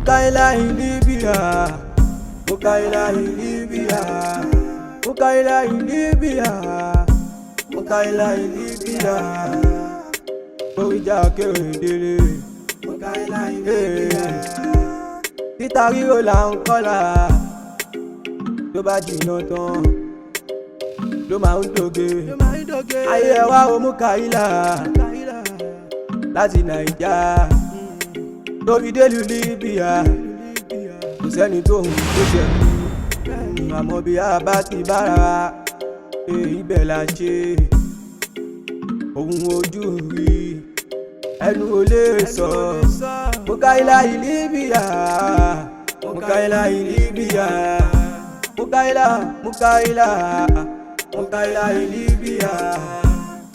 Mukaila in Libya, Mukaila in Libya, Mukaila in Libya, Mukaila in Libya. Oríjà kéde, Mukaila in Libya. Títa ríro là ń kọ́là, tó bá jìnnà tán ló máa ń dòge. Ayé ẹ wá o, Mukaila láti Nàìjà tó fi délùú Libya, kò sẹ́ni tó ń tó ṣe kú. Àmọ́ bí a bá ti bára wa, ibẹ̀ là ń ṣe. Ohun ojú rí, ẹnu ò lè sọ. Mukaila in Libya, Mukaila in Libya, Mukaila, Mukaila, Mukaila in Libya.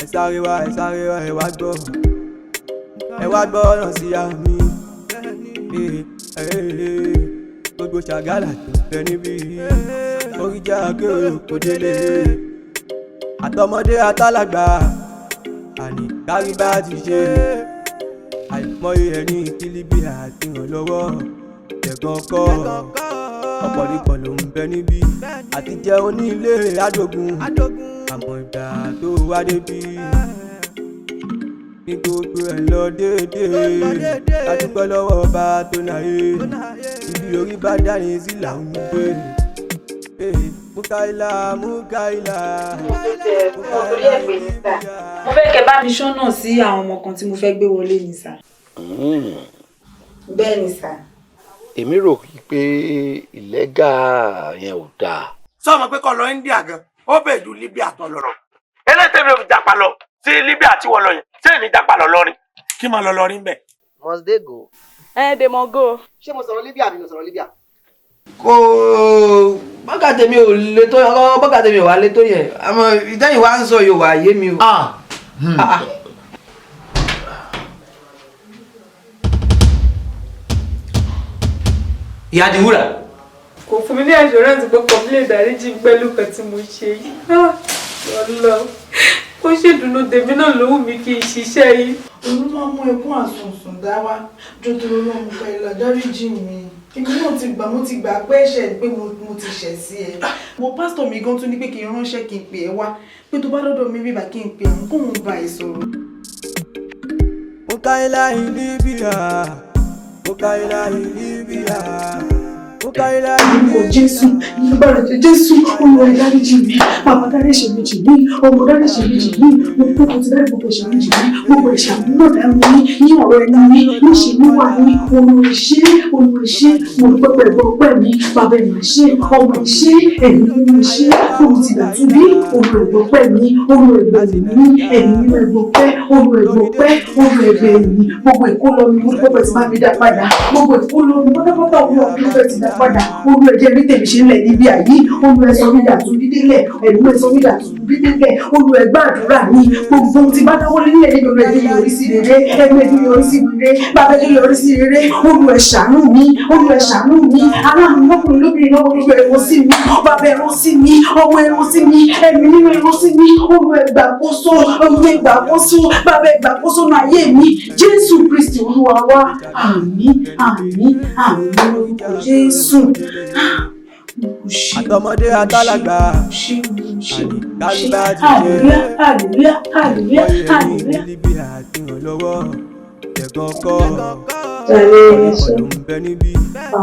Ẹ sáré wá, ẹ sáré wá, ẹ wá gbọ́, ẹ wá gbọ́ ọ̀nà sí àmì. Gbogbo ṣàgálà tó fẹ́ níbí, oríjà kéré kò délé, àtọmọdé àtàlàgbà, àní kárí bá ti ṣe. Àìmọye ẹni tí Libya ti ràn lọ́wọ́ ẹ̀gàn kọ́, ọ̀pọ̀lọpọ̀ ló ń bẹ níbí àti jẹun ní ilé àdógún. Àmọ́ ìgbà tó wá débi ní gbogbo ẹ̀ lọ déédéé, ká dúpẹ́ lọ́wọ́ ọba tó náyé. Ibi orí bá dání sí là ń gbé. Mukaila, Mukaila. Mo torí ẹ̀ pè ní sà. Mo fẹ́ kẹ́ bá mi ṣọ́nà sí àwọn ọmọ kan tí mo fẹ́ gbé wọlé ní sà. Bẹ́ẹ̀ ni sà. Èmi rò pé illegal yẹn ò dáa. Sọmọ pé kọ́ lọ India gan, ó bẹ̀ ju Libya tó lọ. Eléyìí tẹ́mi ò fi japa lọ sí Libya tí wọ́n lọ yẹn, ṣé èmi japa lọ lọrin kí máa lọ lọrin bẹ́ẹ̀. Must they go? Eh, they must go. Ṣé mo sọ̀rọ̀ Libya àbí mo sọ̀rọ̀ Libya? Kò bọ́gà tèmi ò le tó, bọ́gà tèmi ò wá le tó yẹn, àmọ́ ìtẹ́yìn wá ń sọ yóò wá yé mi o. Ah, ah. Ìyá di wúrà. Kò fún mi ní assurance pé complain dáríjì pẹ̀lú nǹkan tí mo ṣe yìí. Ọlọ ó ṣèdùnnú tèmi náà ló wù mí kí n ṣiṣẹ́ yìí. Òun máa mú ẹkún àsùnsùn dá wá jọjọrọ lọmọ Kàìlà, dáríjì mi. Èmi náà ti gbà, mo ti gbà pé ẹ̀ṣẹ̀ pé mo ti ṣẹ̀ sí ẹ. Mo pásítọ̀ mi gan tún ní pé kí n ránṣẹ́, kí n pè ẹ́ wá, pé tó bá dọ́dọ̀ mi bíbá, kí n pè àwọn kóun bá ẹ sọ̀rọ̀. Mukaila in Libya, Mukaila in Libya, Mukaila in Orúkọ Jésù, nígbàrà jẹ Jésù, Olúwa dáríjì mi, bàbá dárí ẹ̀ṣẹ̀ mi jì mí, ọmọ dárí ẹ̀ṣẹ̀ mi jì mí. Mo pé mo ti dárí gbogbo ẹ̀ṣẹ̀ mi jì mí, gbogbo ẹ̀ṣẹ̀ àmúlòdà mi ní ọ̀rọ̀ ẹnu mi, níṣe ló wà ní Olúwa ṣé, Olúwa ṣé. Mo dúpẹ́ pẹ̀lú ọpẹ́ mi, bàbá ẹ̀ máa ṣe, ọmọ ẹ̀ ṣe, ẹ̀mí mímọ́ ṣe, òun ti gbà tún bí. Olúwa ẹ̀gbọ́pẹ́ mi, Olúwa ẹ̀gbẹ́ mi, ẹ̀mí mímọ́ ẹ̀gbọ́pẹ́, Olúwa ẹ̀gbọ́pẹ́, Olúwa ẹ̀gbẹ́ mi. Gbogbo ìkólọ mi, mo dúpẹ́ pẹ̀ tí máa mi dá padà, gbogbo ìkólọ mi pátápátá, Olúwa, mo dúpẹ́ tí dá padà. Olú ẹ̀jẹ̀ mi tèmi ṣe ń lẹ̀ níbi àyí. Olú ẹ̀ sọ mí dà tún bí délẹ̀, ẹ̀mí ẹ̀ sọ mí dà tún bí délẹ̀. Olú ẹ̀ gbàdúrà mi, gbogbo ohun tí bá dáwọ́ nílẹ̀ níbi, olú ẹ̀jẹ̀ yọrí sí rere, ẹ̀mí ẹ̀jẹ̀ yọrí sí rere, bàbá ẹ̀jẹ̀ yọrí sí rere. Olú ẹ̀ ṣàánú mi, olú ẹ̀ ṣàánú mi. Aláàánú lọ́kùnrin lóbìnrin lọ́wọ́, olú ẹ̀ rán sí mi, bàbá ẹ̀ rán sí mi, ọmọ ẹ̀ rán sí mi, ẹ̀mí nínú ẹ̀ rán sí mi. Olú ẹ̀ gbàkóso, olú ẹ̀ gbàkóso, bàbá ẹ̀ gbàkóso náà ayé mi. Jésù Kristi Olúwa wa, àmín, àmín, àmín lórúkọ Jésù. Àtọmọdé àtàlàgbà, àní kárí bá ti ṣe. Hallelujah, hallelujah, hallelujah, Àìmọye ẹni hallelujah. tí Libya ti ràn lọ́wọ́ ẹ̀gàn kọ́, Tẹ̀lé. ọ̀pọ̀lọpọ̀ ló ń bẹ níbí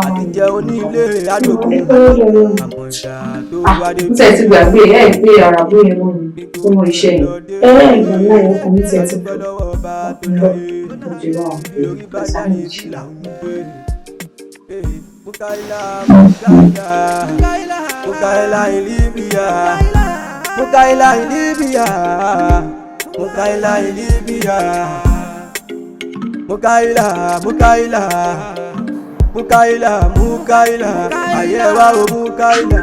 àti jẹun ní ilé àdógún. Àmọ́ ìgbà tó wá débi Mo tẹ̀ ti gbàgbé ẹ̀ pé àràbó yẹn mọ́ mi tó mọ iṣẹ́ yẹn. Ẹ ìgbà náà ọkàn mi tiẹ̀ ti fò lọ, Mo ti wá lórí bá ọ̀sán dání méjì. sí là ń gbé. Mukaila, Mukaila, Mukaila in Libya, Mukaila in Libya, Mukaila in Libya, Mukaila, Mukaila, Mukaila, Mukaila, ayé wa o, Mukaila.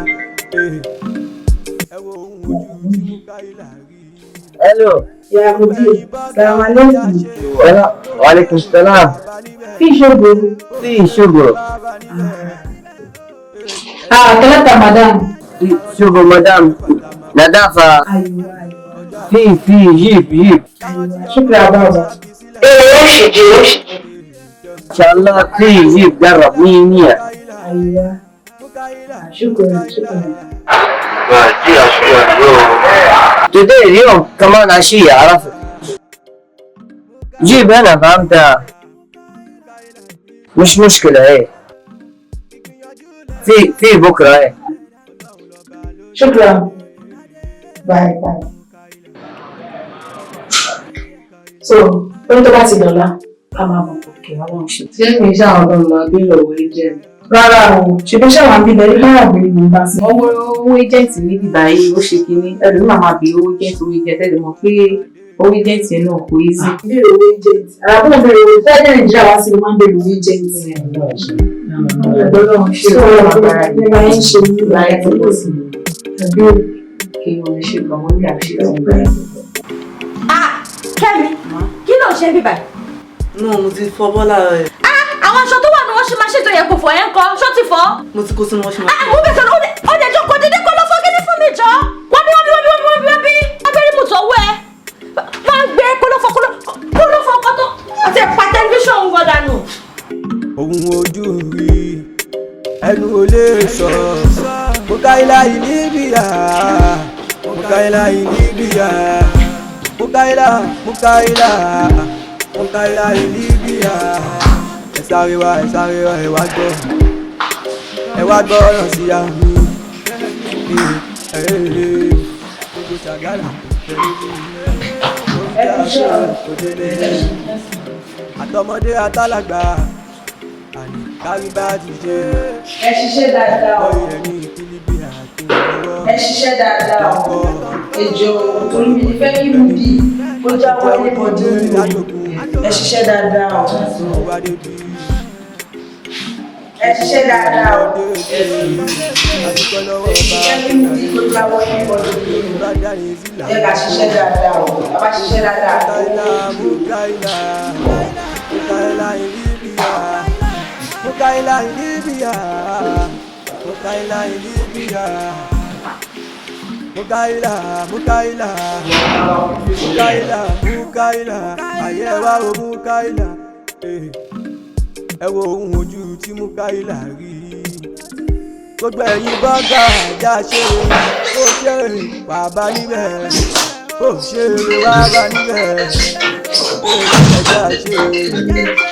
Ẹ wo ohun ojú tí Mukaila rí. Hello. Ya mudir, salam alaikum. Wala, wa alaikum salam. Fi شغل؟ في شغل. Ah, ثلاثة مدام. في شغل مدام نظافة. ايوه ايوه. في جيب جيب. ايوه، شكرا يا بابا. ايه، وش جي وش جي. إن شاء الله في يجيب جرب 100. ايوه، شكرا شكرا. Today اليوم كمان عشية، عرفت؟ جيب أنا، فهمت؟ مش مشكلة. إيه، في بكرة، إيه. شكرا، bye bye. So ó ní tó bá ti dọ̀la ká máa bọ̀. Kí Ọlọ́run ṣe. Ṣé kì í ṣe àwọn ọmọ máa bí lọ́wọ́ agent? Rárá o, ṣe bí ṣàwọn àbí bẹ̀rẹ̀ bára bèrè ní bá sí. Owó agent níbi báyìí ó ṣe kínní, ẹlòmíì máa máa bí owó agent, owó agent, ẹlòmíì mọ̀ pé owó agent yẹn náà kò easy. Béèrè owó agent. Àràbọ̀ béèrè owó fẹ́ẹ́ Nàìjíríà wá sí ló máa ń béèrè owó agent. Ọlọ́run ṣe Ọlọ́run agbára yìí. Nígbà yẹn ṣe ní Láyé tó lọ sí àbí kí wọ́n ṣe gan wọ́n ní àṣírí ọ̀gbẹ́. Ah, Kẹ́mi, kí ló ń ṣe bíbá? Nù, mo ti fọ bọ́lá rẹ̀. Àwọn aṣọ tó wà ní washing machine tó yẹ kó fọ̀ ẹ́ ń kọ́, ṣó ti fọ̀? Mo ti kó sínú washing Ah, mo bẹ̀ sọ̀rọ̀, ó lè jókòó dédé kó lọ fọ́ kíní fún mi jọ. Wọ́n bí wọ́n bí wọ́n bí wọ́n bí wọ́n bí abẹ́rẹ́ mú tọ́wọ́ ẹ. Máa ń gbé kó lọ fọ́ kó lọ fọ́ kó tó àti ẹ̀pà tẹlifíṣàn ń wọ dànù. Ohun ojú rí, ẹnu ò lè sọ. Mukaila Libya, Mukaila Libya, Mukaila, Mukaila, Mukaila Libya. Ẹ sáré wá, ẹ sáré wá, ẹ wá gbọ́, ẹ wá gbọ́ ọ̀rọ̀ sí àmì. Gbogbo ṣàgálà àtọmọdé àtàlàgbà àní kárí bá ti ṣe. Ẹ ṣiṣẹ́ dáadáa o. Ọyẹ ní kílíbì àti ìrọwọ́. Ẹ ṣiṣẹ́ dáadáa o. Ẹ jọ̀ọ́, torí mi ní fẹ́ kí mú bí ó jáwọ́ anybody nínú. Ẹ ṣiṣẹ́ dáadáa o. Ẹ ṣiṣẹ́ dáadáa o. Ẹ ṣiṣẹ́ kí mú bí ó jáwọ́ anybody nínú. Ẹ ká ṣiṣẹ́ dáadáa o. A bá ṣiṣẹ́ dáadáa o. Mukaila, Mukaila in Libya, Mukaila in Libya, Mukaila in Libya, Mukaila, Mukaila, Mukaila, Mukaila, ayé wa o Mukaila, eh. Ẹ wo ohun ojú tí Mukaila rí. Gbogbo ẹ̀yin bọ́gà ajá ṣe ó ṣe wà bá níbẹ̀, ó ṣe wà bá níbẹ̀. Ẹja ṣe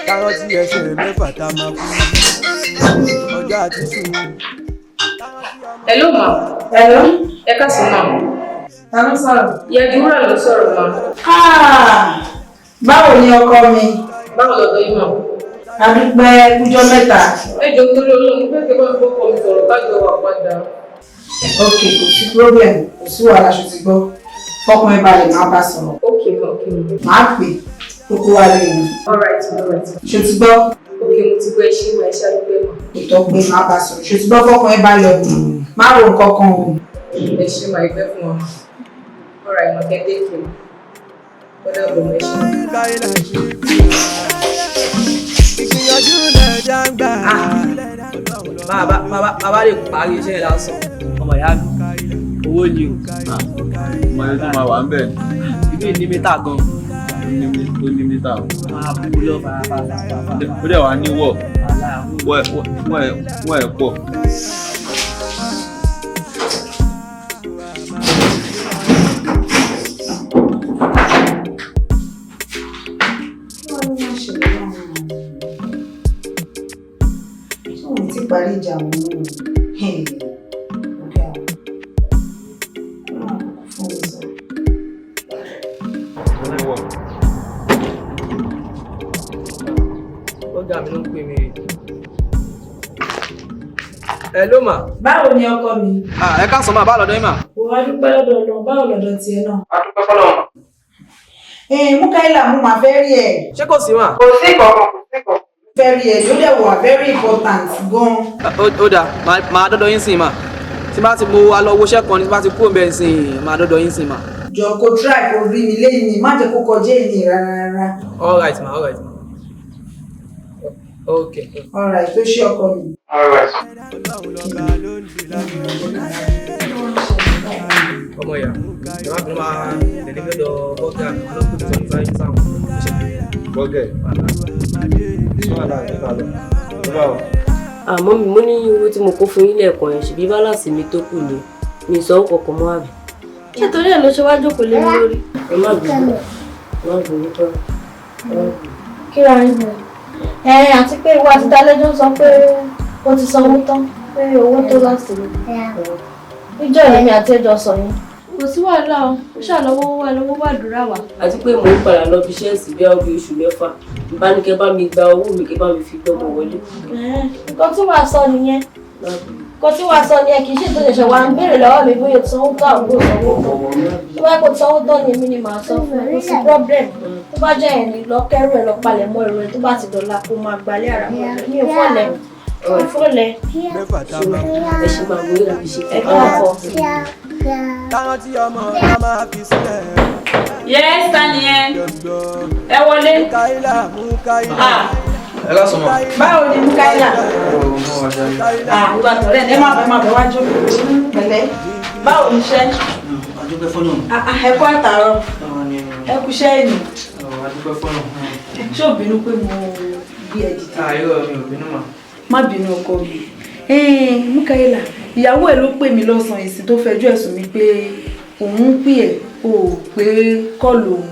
kárọ́tì ẹsẹ̀ mẹ́fà tá a máa kú ọjọ́ àti sùn. Hello ma. Hello. Ẹ káàsán ma. Ta ló sọ̀rọ̀? Ìyá Jùwúrà ló sọ̀rọ̀ ma. Ah, báwo ni ọkọ mi? Báwo lọ́dọ̀ yín ma? A dúpẹ́, kújọ́ mẹ́ta. Ẹ jọ̀ọ́, torí Ọlọ́run, mo fẹ́ kí ẹ bá mi bọ́kọ mi sọ̀rọ̀ kájọ wà padà. Ok, kò sí problem, kò sí wàhálà, ṣó ti gbọ́? Fọkàn ẹ balẹ̀, máa bá sọ̀rọ̀. Ok ma, ok ma. Máa pè kókó wá lé mi. All right, all right. Ṣó ti gbọ́? Ok, mo ti gbọ́, ẹ ṣé ma, ẹ ṣé àdúgbò ma. Kò tọ́ pé máa bá sọ̀rọ̀. Ṣó ti gbọ́? Fọkàn ẹ balẹ̀ o. Má ro nǹkan kan o. Ẹ ṣé ma, ẹgbẹ́ fún wa ma. All right ma, kẹ́ take care. Ó dàbọ̀ ma, ẹ ṣé. Mukaila ìgbìyànjú lẹ̀ dáńgbà. Bàbá lè parí iṣẹ́ yẹn lásán, ọmọ ìyá mi, owó ni o. Ọmọ yẹn tó máa wà ń bẹ̀. Ibi ní mítà gan. Ó ní mítà o. Máa bú lọ fàáfàá. Ó dẹ̀ wá ní wọ̀ wọ̀ wọ̀ ẹ̀ pọ̀. Kí wọ́n ní máa ṣẹlẹ̀ láàrin àwọn ṣé òun ti parí ìjà wọn náà? Ọ̀gá àwọn kúkú fún mi sọ. Ó ní wọ̀. Ọ̀gá mi ló ń pè mí. Hello ma. Báwo ni ọkọ mi? Ah, ẹ káàsán ma, báwo lọ́dọ̀ yín ma? Wò á dúpẹ́ lọ́dọ̀ Ọlọ́run, báwo lọ́dọ̀ tiẹ̀ náà? A dúpẹ́ fọ́lọ́run ma. Ẹ Mukaila, mo máa fẹ́ rí ẹ. Ṣé kò sí ma? Kò sí kankan, kò sí kankan. Fẹ́ rí ẹ, ló dẹ̀ wà very important gan. Ó dáa, màá dọ́dọ̀ yín sìn ma. Tí bá ti mo wá lọ woṣẹ́ kan ní, tí bá ti kúrò bẹ́ẹ̀ sìn, màá dọ́dọ̀ yín sìn ma. Jọ, kó try kó rí mi lẹ́yìn, má jẹ́ kó kọjá èyí rárá rárá. All right ma, all right ma. Okay. All right, tó ṣe ọkọ mi. All right. Ọmọ ìyá, ẹ má bínú, máa tẹ̀lé mi lọ́dọ̀ bọ́gà mi, wọn ló pè mí sọ́dún sáyé sáwọn. Bọ́gẹ̀. Sọ́wọ́n àti ìbálò. Báwo? Àmọ́ mi mo ní owó tí mo kó fún yín lẹ́ẹ̀kan yẹn, ṣèbí bálàsì mi tó kù ni mi sọ kankan mọ́ àbí. Ṣé torí ẹ̀ ló ṣe wá jókòó lé mi lórí? Ẹ má bínú, ẹ má bínú tọ́. Kí ra rí mi? Ẹ àti pé ìwọ àti Dalẹ́jọ́ sọ pé ó ti sanwó tán, pé owó tó láti rí. Níjọ́ èmi àti ẹjọ́ sọ yẹn. Kò sí wàhálà o, ó ṣàlọ́wọ́ wà lọ́wọ́ wà dúrà wá. Àti pé mò ń padà lọ bí iṣẹ́ sí bí i oṣù 6, bá ní kẹ́ bá mi gba owó mi, kẹ́ bá mi fi gbọ́mọ wọlé. Nǹkan tí wàá sọ nìyẹn. Nǹkan tí wàá sọ nìyẹn, kì í ṣe tó ṣẹ̀ṣẹ̀ wá ń béèrè lọ́wọ́ mi bóyá o ti sanwó tán àbí o sanwó tán. Tó bá kò sanwó tán ni èmi ni màá sọ fún ẹ, kò sí problem. Tó bá jẹ́ ẹni lọ kẹ́rù ẹ lọ palẹ̀ mọ́ ẹrù ẹ, tó bá ti dọ̀la kó máa gbalẹ̀ ara mọ́ ẹ. Mi ò fọ́lẹ̀, mi ò fọ́lẹ̀. Ẹ ṣe máa wọlé láti ṣe. Ẹ káàbọ̀. Táwọn tí ọmọ náà máa fi sílẹ̀. Yes, ta ni ẹ? Ẹ wọlé. Mukaila, Mukaila. Ẹ ká sọ mọ. Báwo ni Mukaila? Mo wà jáde. Ah, ìwà tọ̀rẹ́ ẹ má bọ̀, ẹ má bọ̀ wá jókòó. Pẹ̀lẹ́. Báwo ni iṣẹ́? Adúpẹ́ fọ́nà. Ah, ah, ẹ kú àtàárọ̀. Ẹ kú iṣẹ́ ìlú. Adúpẹ́ fọ́nà. Ṣé ò bínú pé mo bí ẹ dìde? Àìrọ̀, mi ò bínú mà. Má bínú ọkọ mi. Mukaila, ìyàwó ẹ ló pè mí lọ́sàn-án èsì tó fẹjọ́ ẹ̀sùn mi pé òun ń pè ẹ́, o ò pé kọ́ọ̀lù òun.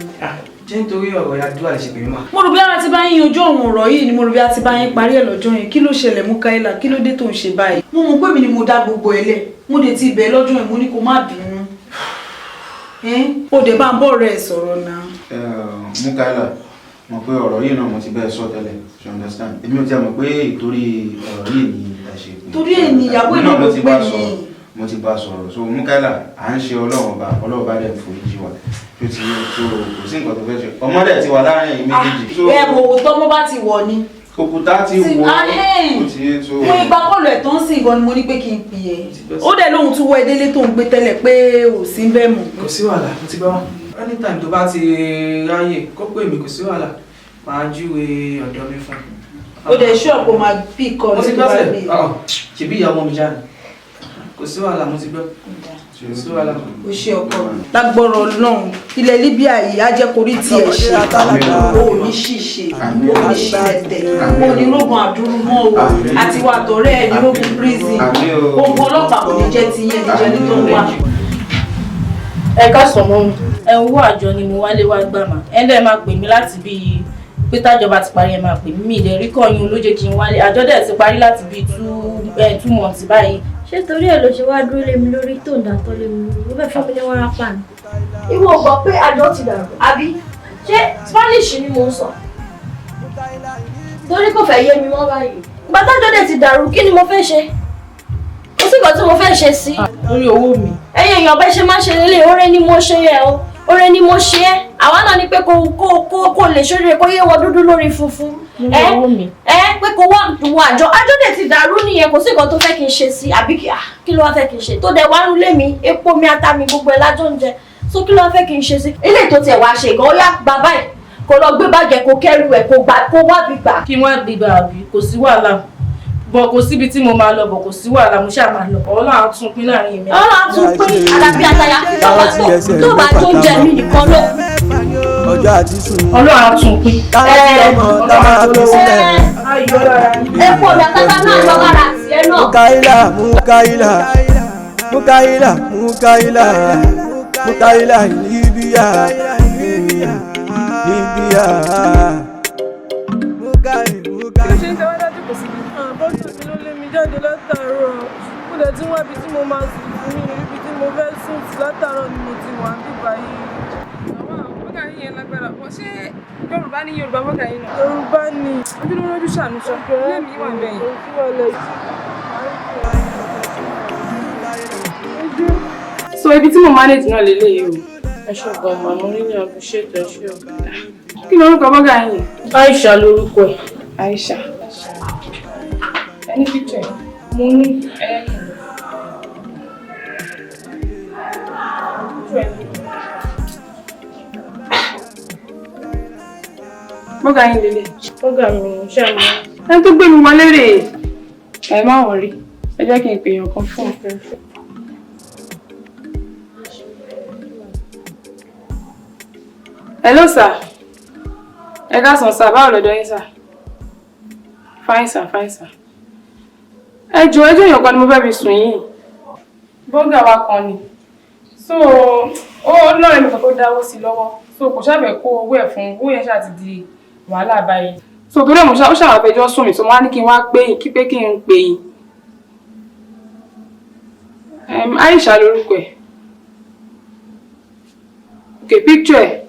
Ṣé nítorí ọ̀rọ̀ ya dúrà lè ṣe pè mí mà? Mo rò bí ara ti bá yín yanjú ọ̀hún ọ̀rọ̀ yìí ni, mo rò bí a ti bá yín parí ẹ̀ lọ́jọ́ yẹn. Kí ló ṣẹlẹ̀, Mukaila? Kí ló dé tó ń ṣe báyìí? Mo mọ̀ pé mi ni mo dá gbogbo ẹ lẹ̀. Mo dé ti bẹ̀ lọ́jọ́ yẹn, mo ní kó má bínú. O dẹ̀ bá ń bọ̀ rẹ̀ sọ̀rọ̀ náà. Mukaila, mọ̀ pé ọ̀rọ̀ yìí náà mo ti bẹ́ẹ̀ sọ tẹ́lẹ̀, you understand? Èmi ò tiẹ̀ mọ̀ pé ìtorí ọ̀rọ̀ yìí ni ẹ ṣe pé. Torí ẹ̀ ni ìyàwó ẹ̀ náà ló pè mí. Mo ti bá sọ̀rọ̀. So Mukaila, à ń ṣe Ọlọ́run ọba, Ọlọ́run ọba dẹ̀ ń forí jì wá. Tó ti so kò sí nǹkan tó fẹ́ ṣe. Ọmọdé ti wà láàárín ẹ̀yin méjèèjì. Ẹ wò ó, tọ́mọ bá ti wọ̀ ni. Òkúta ti wọ̀ ó ti yé so. Mo ìgbà kọlù ẹ̀ tó ń sìn gan ni mo ní pé kí n pè é. Ó dẹ̀ lóhun tún wọ ìdílé tó ń gbé tẹ́lẹ̀ pé ò sí ń bẹ́ẹ̀ mọ̀. Kò sí wàhálà, mo ti gbọ́. Anytime tó bá ti ráyè kó pè mí, kò sí wàhálà, màá júwe ọ̀dọ̀ mi fún un. Ó dẹ̀ ṣú ọ̀pọ̀ máa bí kọ́ Mo ti tó gbọ́ bá sẹ̀ gbé. ṣèbí ìyá ọmọ mi jáde, kò sí wàhálà, mo ti gbọ́, kò sí wàhálà. Ó ṣe ọkọ mi. Lágbọ́rọ̀ Ọlọ́run, ilẹ̀ Libya yìí á jẹ́ korí tiẹ̀ ṣe. O ò ní ṣìṣe, o ò ní ṣìlẹ̀tẹ̀, o ò ní rógun àdúrú mọ́ o, àti wà tọ̀rẹ́ ẹ̀ ní rógun prison. Ogun ọlọ́pàá kò ní jẹ́ ti yẹn níjẹ́ ní tó ń wà. Ẹ káàsán mọ́ mi. Ẹ owó àjọ ni mo wálé wá gbà mà. Ẹ dẹ̀ máa pè mí láti bíi pé tájọba ti parí, ẹ máa pè mí. Mi ìdẹ̀ rí kọ́yún ló jẹ́ kí n wálé. Àjọ dẹ̀ ti parí láti bíi 2 months báyìí. Ṣé torí ẹ̀ ló ṣe wá dúró lé mi lórí tó ń dàtọ́ lé mi lórí? Ó fẹ́ fún mi ní wárápá ni. Ìwọ ò gbọ́ pé àjọ ti dàrú, àbí? Ṣé Spanish ni mò ń sọ? Torí kò fẹ́ yé mi mọ́ báyìí. Ìgbà tájọ́ dẹ̀ ti dàrú, kí ni mo fẹ́ ṣe? Kò sí nǹkan tí mo fẹ́ ṣe sí. Lórí owó mi. Ẹ̀yin èèyàn, bẹ́ẹ̀ ṣe máa ń ṣe lélẹ̀, oore ni mo ṣe yẹ o. Oore ni mo ṣe ẹ́. Àwa náà ni pé kó lè ṣoríire, kó yé wọ dúdú lórí funfun. Lórí owó mi. Ẹ pé kó wá wọ àjọ. Àjọ dẹ̀ ti dàrú nìyẹn, kò sí nǹkan tó fẹ́ kí n ṣe sí, àbí kí ló wá fẹ́ kí n ṣe? Tó dẹ̀ wá nulẹ̀ mi, epo mi, ata mi, gbogbo ẹ̀ lájọ́ ń jẹ. So kí ló wá fẹ́ kí n ṣe sí? Eléyìí tó tiẹ̀ wá ṣe gan, ó yá gbà báyìí. Kó lọ gbé bàjẹ́, kó kẹ́rù ẹ̀, kó gbà, kó wá bí gbà. Kí wọ́n gbé gbà àbí? Kò sí wàhálà. Bọ̀ kò síbi tí mo máa lọ, bọ̀ kò sí wàhálà, mo ṣáà máa lọ. Ọlọ́run á tún pín láàrin èmi. Ọlọ́run á tún pín àdàbí àtàyà tó bá tó jẹ mí nìkan ló. Ọjọ́ àti sùn. Ọlọ́run á tún pín. Táwọn tí ọmọ tá máa fi sílẹ̀. Epo mi àtàtà náà lọ lára tiẹ̀ náà. Mukaila, Mukaila, Mukaila, Mukaila, Mukaila, Libya, Libya. Kí ló ṣe ń tẹ́wọ́ dájú kò síbi? Bọ́sẹ̀ mi ló lé mi jáde látàárọ̀. Mo dẹ̀ tí wọ́n ibi tí mo máa sùn fún mi, ibi tí mo fẹ́ sùn sí látàárọ̀ ni mo ti wà ń bíbá yìí. Àwọn bọ́gà yín yẹn lágbára. Wọ́n ṣé Yorùbá ní Yorùbá bọ́gà yín náà? Yorùbá ni. Ojú ló rọ́jú ṣàánú sọ. Ilé mi wà bẹ́yìn. So ibi tí mo manage náà lélẹ́yìí o. Ẹ ṣe gan ma, mo really appreciate, ẹ ṣé o. Kí ni orúkọ bọ́gà yín? Aisha lorúkọ ẹ̀. Aisha. Ẹni picture ẹ̀? Mo ní. Ẹ kì í. Picture ẹ̀. Bọ́gà yín lélẹ̀. Bọ́gà mi ò ṣe àmọ́. Ẹni tó gbé mi wọlé rèé. Ẹ má worry. Ẹ jẹ́ kí n pè èèyàn kan fún un. Hello sir. Ẹ káàsán sir, báwo lọ́jọ́ yín sir? Fine sir, fine sir. Ẹ jọ̀ọ́, ẹjọ́ èèyàn kan ni mo fẹ́ fi sùn yìí. Bọ́gà wa kan ni. So, ó lọ́rẹ̀ mi kan tó dáwó sí lọ́wọ́. So, kò ṣàbẹ̀ kó owó ẹ̀ fún owó yẹn ṣáà ti di wàhálà báyìí. So, torí ẹ̀ mo ṣá ó ṣàwà fẹjọ́ sùn mí, so mo wá ní kí n wá pé yín, kí pé kí n pè yín. Aisha lorúkọ ẹ̀. Okay, picture ẹ̀.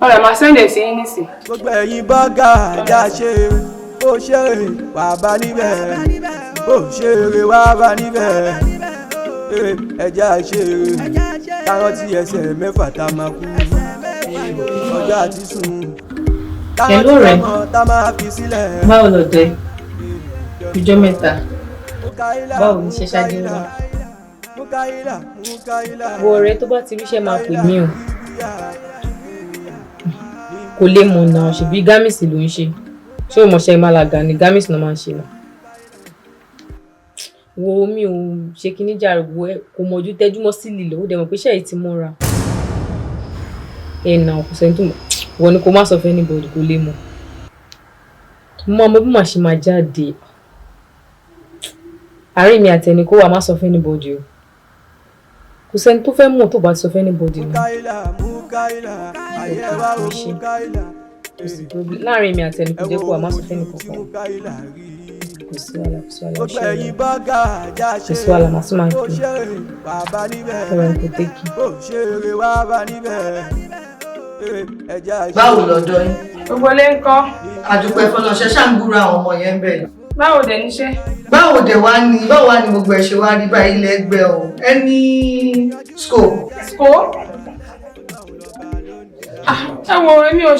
Ọ̀rẹ́ máa send ẹ̀ sí yín nísìn. Gbogbo ẹ̀yin bọ́gà ajá ṣe bó ṣe rè wà bá níbẹ̀, bó ṣe rè wà bá níbẹ̀. Ẹja ṣe rè kárọ́tì ẹsẹ̀ mẹ́fà tá a máa kú ọjọ́ àti sùn Hello, kárọ́tì ọ̀rẹ́. ọmọ tá a máa fi sílẹ̀. Báwo lọ̀dẹ? Ọjọ́ mẹ́ta. Báwo ni ṣe ṣáájú wá? Mukaila, Mukaila. Wo ọ̀rẹ́, tó bá ti ríṣẹ́ máa pè mí o. Kò lè mọ̀ náà, ṣèbí gámìsì ló ń ṣe. Ṣé o mọ̀ṣẹ́ Málaga ni? Gámìsì náà máa ń ṣe náà. Wo, mi ò ṣe kíní jàre, wo ẹ kò mọ̀jú tẹ́júmọ́ sí lílọ, ó dẹ̀ mọ̀ pé iṣẹ́ yìí ti mọ́ra. Ẹ̀ nà kò sẹ́ni tó mọ̀. Wọ́n ni kò má sọ fún anybody, kò lè mọ̀. Mo máa mọ bí màá ṣe máa jáde. Àárín mi àti ẹni kó wà, má sọ fún anybody o. Kò sẹ́ni tó fẹ́ mọ̀ tó bá ti sọ fún anybody ni. Mukaila, Mukaila, ayé wa o Mukaila. Kò sí problem. Láàárín mi àti ẹni kò jẹ́ kó wà, má sọ fún ẹnì kankan. Mukaila rí. Kò sí wàhálà, kò sí wàhálà, Gbogbo ṣé ẹ̀yin bọ́gà ajá kò ṣe sí wàhálà, màá tún máa bó pè ṣe rè wà bá níbẹ̀, é. Ọ̀rẹ́ kò tẹ́kì. bó ṣe rè wà bá níbẹ̀. Ẹja ṣe. Báwo lọ́dọ̀ yín? Gbogbo ilé ń kọ́. Àdúpẹ́ fọlọ́ṣẹ́ ṣáà ń gbúra àwọn ọmọ yẹn bẹ́ẹ̀. Báwo dẹ̀ níṣẹ́? Báwo dẹ̀ wá ní, báwo wá ní gbogbo ẹ̀ ṣe wá rí báyìí lẹ́gbẹ̀ẹ́ o? Any scope? Scope? Ah, ẹ wo, èmi ò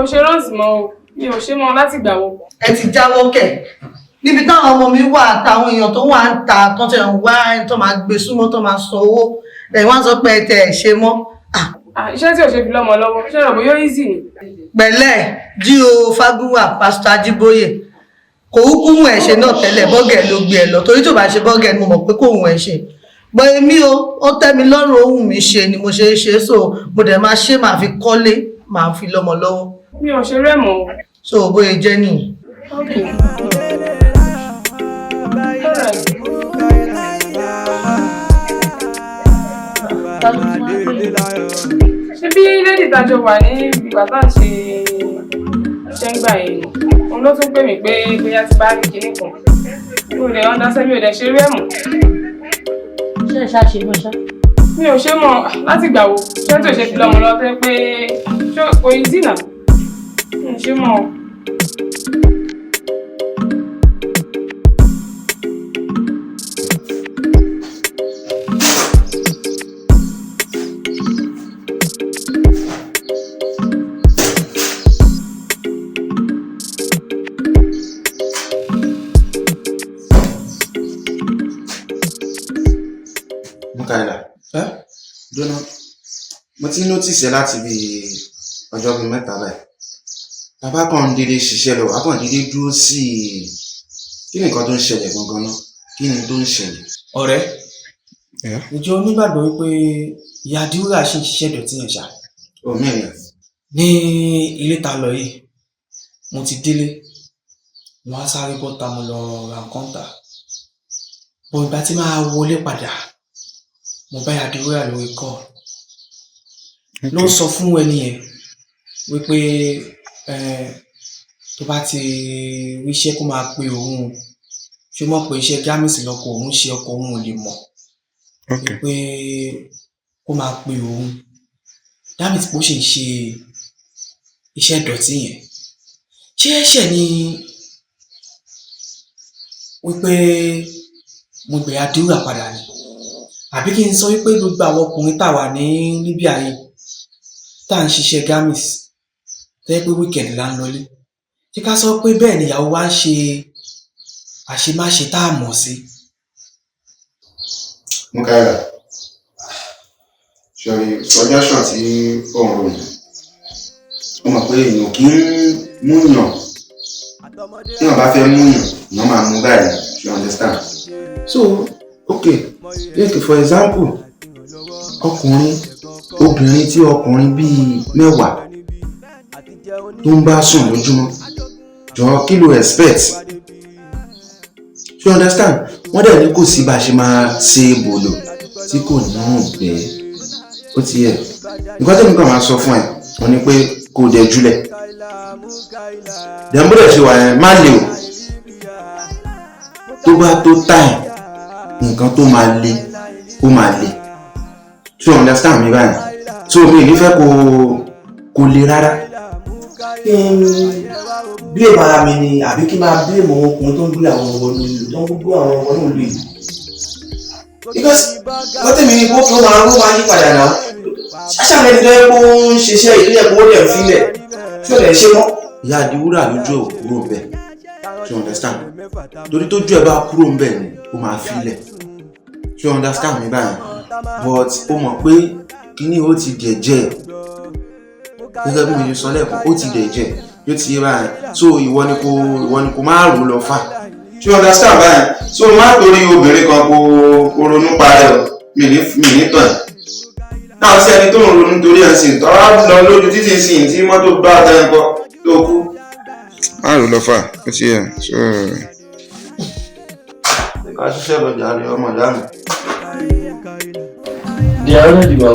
ṣe runs mọ́ o. Mi ò ṣe mọ́ láti gbà wo. Ẹ ti jáwọ́ kẹ̀. Níbi táwọn ọmọ mi wà àtàwọn èèyàn tó wà ń ta tó tẹ̀ ń wá ẹni tó máa gbé súnmọ́ tó máa san owó. Lẹ́yìn wá ń sọ pé ẹ tẹ̀ ẹ̀ ṣe mọ́. Ah, iṣẹ́ tí ò ṣe fi lọ́mọ lọ́wọ́, iṣẹ́ rẹ̀ bóyá easy ni. Pẹ̀lẹ́ G.O. Fágúnwà, Pásítọ̀ Ajíbóyè kò kúkú mú ẹ̀ ṣe náà tẹ́lẹ̀, bọ́gẹ̀ ló gbé ẹ lọ, torí tó bá ṣe bọ́gẹ̀ ni mo mọ̀ pé kò hùn ẹ̀ ṣe bọ́. Èmi o, ó tẹ́ mi lọ́rùn, ohun mi ṣe ni mo ṣe é ṣe, so mo dẹ̀ máa ṣe, máa fi kọ́lé, máa fi lọ́mọ lọ́wọ́. Mi ò ṣe rẹ̀ mọ́ o. So bóyá jẹ́ nìyí. Okay. Alright. Ṣé bí lady tájọ wà ní ìgbà tá à ń ṣe iṣẹ́ ń gbà yẹn ni? Òun ló tún pè mí pé bóyá ti bá rí kinní kan. Mi ò lè understand, mi ò dẹ̀ ṣe rí ẹ̀ mọ́. Ṣé ẹ ṣáà ṣe mọ́ ṣá? Mi ò ṣe mọ́ láti gbà wo. Ṣé tí ò ṣe fi lọ́mọ lọ́wọ́ tẹ́ pé ṣé kò easy náà? Mi ò ṣe mọ́ o. Mukaila, dúró, mo ti notice ẹ láti bí ọjọ́ bíi 3 báyìí. Bàbá kan ń dédé ṣiṣẹ́ lọ, wàá kàn dédé dúró sí i. Kí ni nǹkan tó ń ṣẹlẹ̀ gangan náà? Kí ni tó ń ṣẹlẹ̀? Ọ̀rẹ́, ìjọ onígbàgbọ́ wípé ìyá Díwúrà ṣì ń ṣiṣẹ́ ìdọ̀tí yẹn ṣá. Omi rẹ̀. Ní ilé ta lọ yìí, mo ti délé, mo wá sáré bọ́ta, mo lọ ra nǹkan tà. Bọ̀ ìgbà tí máa wọlé padà, mo bá ìyá Díwúrà lórí call. Ló ń sọ fún ẹni yẹn wípé tó bá ti ríṣẹ́ kó máa pe òun o. Ṣé o mọ̀ pé iṣẹ́ gámìsì lọkọ òun ń ṣe, ọkọ òun ò lè mọ̀ wípé kó máa pe òun. That means pé ó ṣì ń ṣe iṣẹ́ ìdọ̀tí yẹn. Ṣé ẹ̀ṣẹ̀ ni wípé mo gbé ìyá Díwúrà padà ni? Àbí kí n sọ wípé gbogbo àwọn ọkùnrin tá wà ní Libya yìí tá à ń ṣiṣẹ́ gámìs tó jẹ́ pé weekend là ń lọlé, ṣé ká sọ pé bẹ́ẹ̀ ni ìyàwó wa ń ṣe àṣemáṣe tá a mọ̀ sí? Mukaila, sorry, suggestion tí ò ń rò yẹn, ó mọ̀ pé èèyàn kì í múyàn. Tí èèyàn bá fẹ́ múyàn, èèyàn máa mú báyìí, you understand? So, okay, take for example, ọkùnrin, obìnrin tí ọkùnrin bíi 10. tó ń bá sùn lójúmọ́. Jọ, kí ló expect? You understand? Wọ́n dẹ̀ ní kò sí bá a ṣe máa ṣe bòlò tí kò ní ògbẹ́. Ó ti yẹ. Nǹkan tẹ́mi kàn máa sọ fún ẹ wọ́n ní pé kò dẹ̀ jùlẹ̀ dẹ̀ ń bọ́dẹ̀ ṣe wà yẹn, má le o. Tó bá tó time, nǹkan tó máa le, ó máa le. So you understand mi báyìí? So mi ò ní fẹ́ kó le rárá. Kí n blame ara mi ni, àbí kí n máa blame àwọn ọkùnrin tó ń gbé àwọn ọmọ nílùú, tó ń gbé àwọn ọmọ náà lù yìí? Because wọ́n tẹ̀mí ní kó ó máa yí padà náà. Ṣáṣá lẹni tó yẹ kó ń ṣiṣẹ́ yìí, tó yẹ kó ó dẹ̀ ń filẹ̀, tí ó dẹ̀ ń ṣe mọ́. Ìyá Àdìwúrà, lójú ẹ̀ ò kúrò ń bẹ̀. You understand? Torí tójú ẹ̀ bá kúrò ń bẹ̀ ni, ó máa filẹ̀. You understand mi báyìí? But ó mọ̀ pé kíní ó ti dẹ̀jẹ̀, gẹ́gẹ́ bí mo ṣe sọ lẹ́ẹ̀kan, ó ti dẹ̀jẹ̀, yóò ti yé báyìí. So ìwọ ni kò má rò lọ fà. You understand báyìí? So má torí obìnrin kan kó ronú parẹ́ o. Mi ní tàn ẹ́ náà sí ẹni tó ń ronú torí ẹ̀ sìn tó wá lọ lójú títì sìn tí mọ́tò bá tẹ́ ń kọ́ tó kú. Má rò lọ fà, ó ti yẹ. So ká ṣiṣẹ́ lọ jàre, ọmọ ìyá mi. Di àwọn ìdìbò.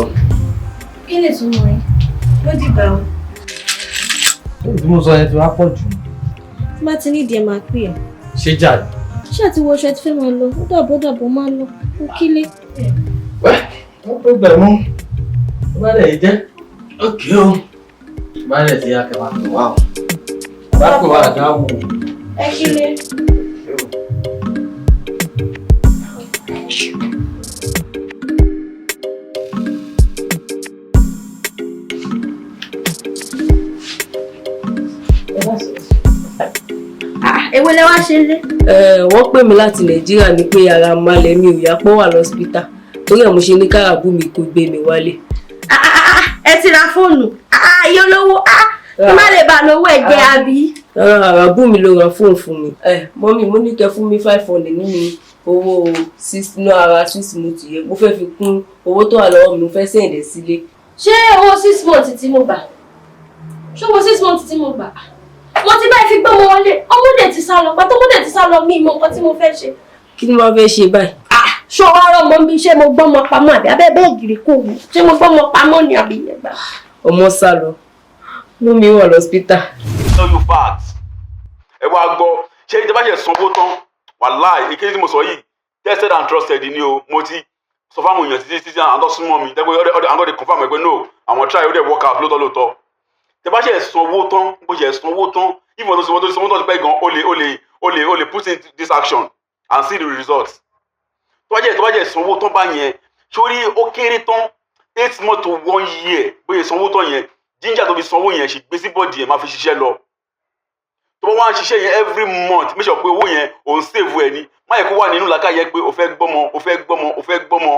Kí ni ìtumọ̀ rẹ̀? Ló dìgbà o. Tí mo sọ yẹn ti wá pọ̀ jù. Tí bá ti ní ìdí ẹ̀, máa pè ẹ́. Ṣé jà ní? Ṣé àti wọṣọ ẹ ti fẹ́ máa lọ? Ó dàbọ̀, ó dàbọ̀, máa lọ. Ó kílé. Wọ́n pẹ́ bẹ̀rẹ̀ mú. Ó bá dẹ̀ yìí jẹ́. Ókè o. Bá dẹ̀ ti yá kẹ́ máa pè wá o. Bá pè wá àdá wò. Ẹ kílé. Èwo lẹ wá ṣe lé? Wọ́n pè mí láti Nàìjíríà ní pé ara malẹ̀ mi ò yá, pọ́ wà lọ́sípítà, torí ẹ̀ mo ṣe ní káràbù mi kó gbé mi wálé. Ẹ ti ra fóònù iye olówó, kí má lè bá lówó ẹgbẹ́ àbí. Rárá, àràbù mi ló ra fóònù fún mi. Ẹ mummy, mo ní kẹ́ fún mi 500 nínú owó six inú ara 6 months yẹn. Mo fẹ́ fi kún owó tó wà lọ́wọ́ mi, mo fẹ́ send ẹ̀ sílé. Ṣé owó 6 months tí mo gbà? Ṣé owó 6 months tí mo gbà? Mo ti báyìí fi gbọ́mọ wọlé, ọmọdé ti sá lọ. Pàtó ọmọdé ti sá lọ, mi mọ nǹkan tí mo fẹ́ ṣe. Kí ni wọ́n fẹ́ ṣe báyìí? Ṣé o wá rọmọ bí? Ṣé mo gbọ́mọ pamọ́ àbí abẹ́ bẹ́ẹ̀ gírí kò wù? Ṣé mo gbọ́mọ pamọ́ ni àbí ẹgbà? Ọmọ sá lọ, mú mi wà lọ́sípítà. Tell you facts. Ẹ wá gbọ́, ṣé ìjọba ṣe sanwó tán? Wàláì, ìkéde tí mo sọ yìí, tested and trusted ni o. Mo ti sọ fáwọn èèyàn títí títí, àwọn tó súnmọ́ mi dẹ́gbẹ́ ọdẹ, àwọn tó confirm ẹ pé no, àwọn try, ó dẹ̀ work out lóòótọ́ lóòótọ́. Tẹ bá ṣe sanwó tán, bó ṣe sanwó tán, if wọ́n tó sanwó tán ti pẹ́ gan, ó lè put in this action and see the results. Tó bá jẹ́ sanwó tán bá yẹn sórí, ó kéré tán 8 months to one year. Bóyá sanwó tán yẹn, ginger tó fi sanwó yẹn ṣì gbé sí body yẹn, máa fi ṣiṣẹ́ lọ. Tó bá wá ń ṣiṣẹ́ yẹn every month, make sure pé owó yẹn òun save ẹ ní. Má yẹ kó wà nínú làákàyè pé o fẹ́ gbọ́mọ, o fẹ́ gbọ́mọ, o fẹ́ gbọ́mọ.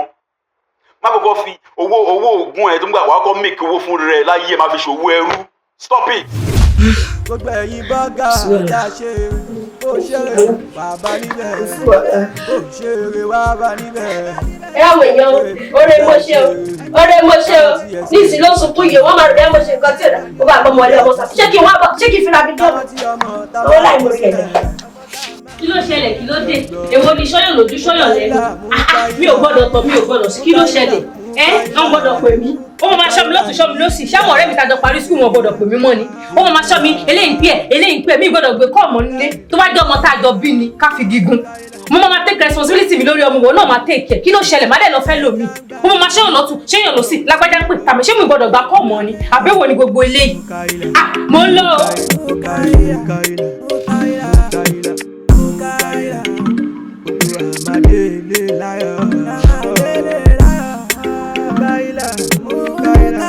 Má kọ́kọ́ fi owó oògùn ẹ̀ tó ń gbà wàá kọ́ make owó fún rẹ láyé ẹ̀, má fi ṣòwò ẹrú. Stop it. Gbogbo ẹ̀yin bọ́gà tá a ṣe, ó ṣeré bàbá níbẹ̀, ó ṣeré wá bá níbẹ̀. Ẹ àwọn èèyàn, oore mo ṣe o, oore mo ṣe o. Ní ìsìn ló sunkún yìí, wọ́n máa rò bí mo ṣe nǹkan tí ò dá. Ó bá gbọ́mọ wọlé, ọmọ sà. Ṣé kí n wá bọ̀? Ṣé kí n fira mi dán? Owó láì mo rí ẹ̀dá. Kí ló ṣẹlẹ̀? Kí ló dé? Èwo ni sọ́yàn lójú, sọ́yàn lẹ́nu? Ah, ah, mi ò gbọ́dọ̀ tọ̀, mi ò gbọ́dọ̀ sí. Kí ló ṣẹlẹ̀? Ẹ wọ́n gbọ́dọ̀ pè mí, ó máa ṣọ́ mi lọ́tún, ṣọ́ mi lọ́sì. Ṣáwọn ọ̀rẹ́ mi tàjọ parí school, wọn gbọ́dọ̀ pè mí mọ́ ni? Ó máa ṣọ́ mi, eléyìí ń pè ẹ́, eléyìí ń pè ẹ́. Mi gbọ́dọ̀ gbé kọ́ ọmọ nílé. Tó bá jẹ́ ọmọ tá a jọ bí ni, ká fi gígùn. Mo máa take responsibility mi lórí ọmọ, wọn náà máa take care. Kí ló ṣẹlẹ̀? Má dẹ̀ lọ fẹ́ lò mí. Mo máa ṣẹ́yàn lọ́tún, ṣẹ́yàn lọ́sì. Lágbájá ń pè tàbí ṣé mi gbọ́dọ̀ gbà kọ́ ọmọ ni? Àbẹ̀wò ni gbogbo eléyìí? Ah, mo ń lọ o. Amadele láyọ̀. Mukaila, Mukaila,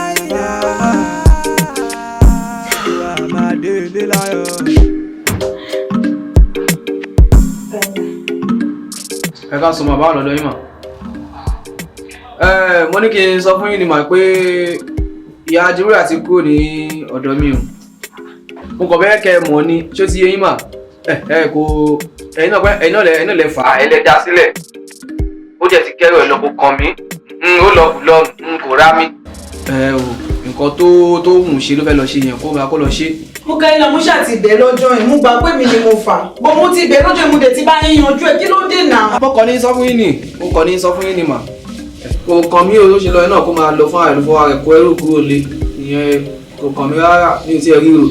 Amadele láyọ̀. Ẹ ká sọ ma báwo lọ́dọ̀ yín mà. Ẹ mo ní kí n sọ fún yín ni mà pé ìyá Ajíwúrà ti kúrò ní ọ̀dọ̀ mi o. Mo kàn fẹ́ kẹ́ ẹ mọ̀ ni, ṣé ó ti yé yín mà? Ẹ kò ẹ̀yin náà pẹ́, ẹ̀yin náà lẹ fà á, ẹ lẹ dá sílẹ̀. Ó jẹ́ ti kẹ́rù ẹ̀ lọ, kò kàn mí. Ó lọ kù lọ, kò rá mi. Ẹ o, Nǹkan tó wù ú ṣe ló fẹ́ lọ ṣe yẹn, kó máa kó lọ ṣe. Mo ka ilà, mo ṣáà ti bẹ̀ lọ́jọ́ yẹn, mo gbà pé mi ni mo fà bọ́, mo ti bẹ̀ lọ́jọ́ yẹn, mo dẹ̀ ti bá yín yanjú ẹ̀. Kí ló dé náà? Mo kàn ní sọ fún yín ni, mo kàn ní sọ fún yín ni mà. Kò kàn mí o, tó ṣe lọ yẹn náà, kó máa lọ fún àìlú fọwọ́ rẹ̀ kó ẹrù kúrò lé ìyẹn, kò kàn mí rárá, mi ò tiẹ̀ ríro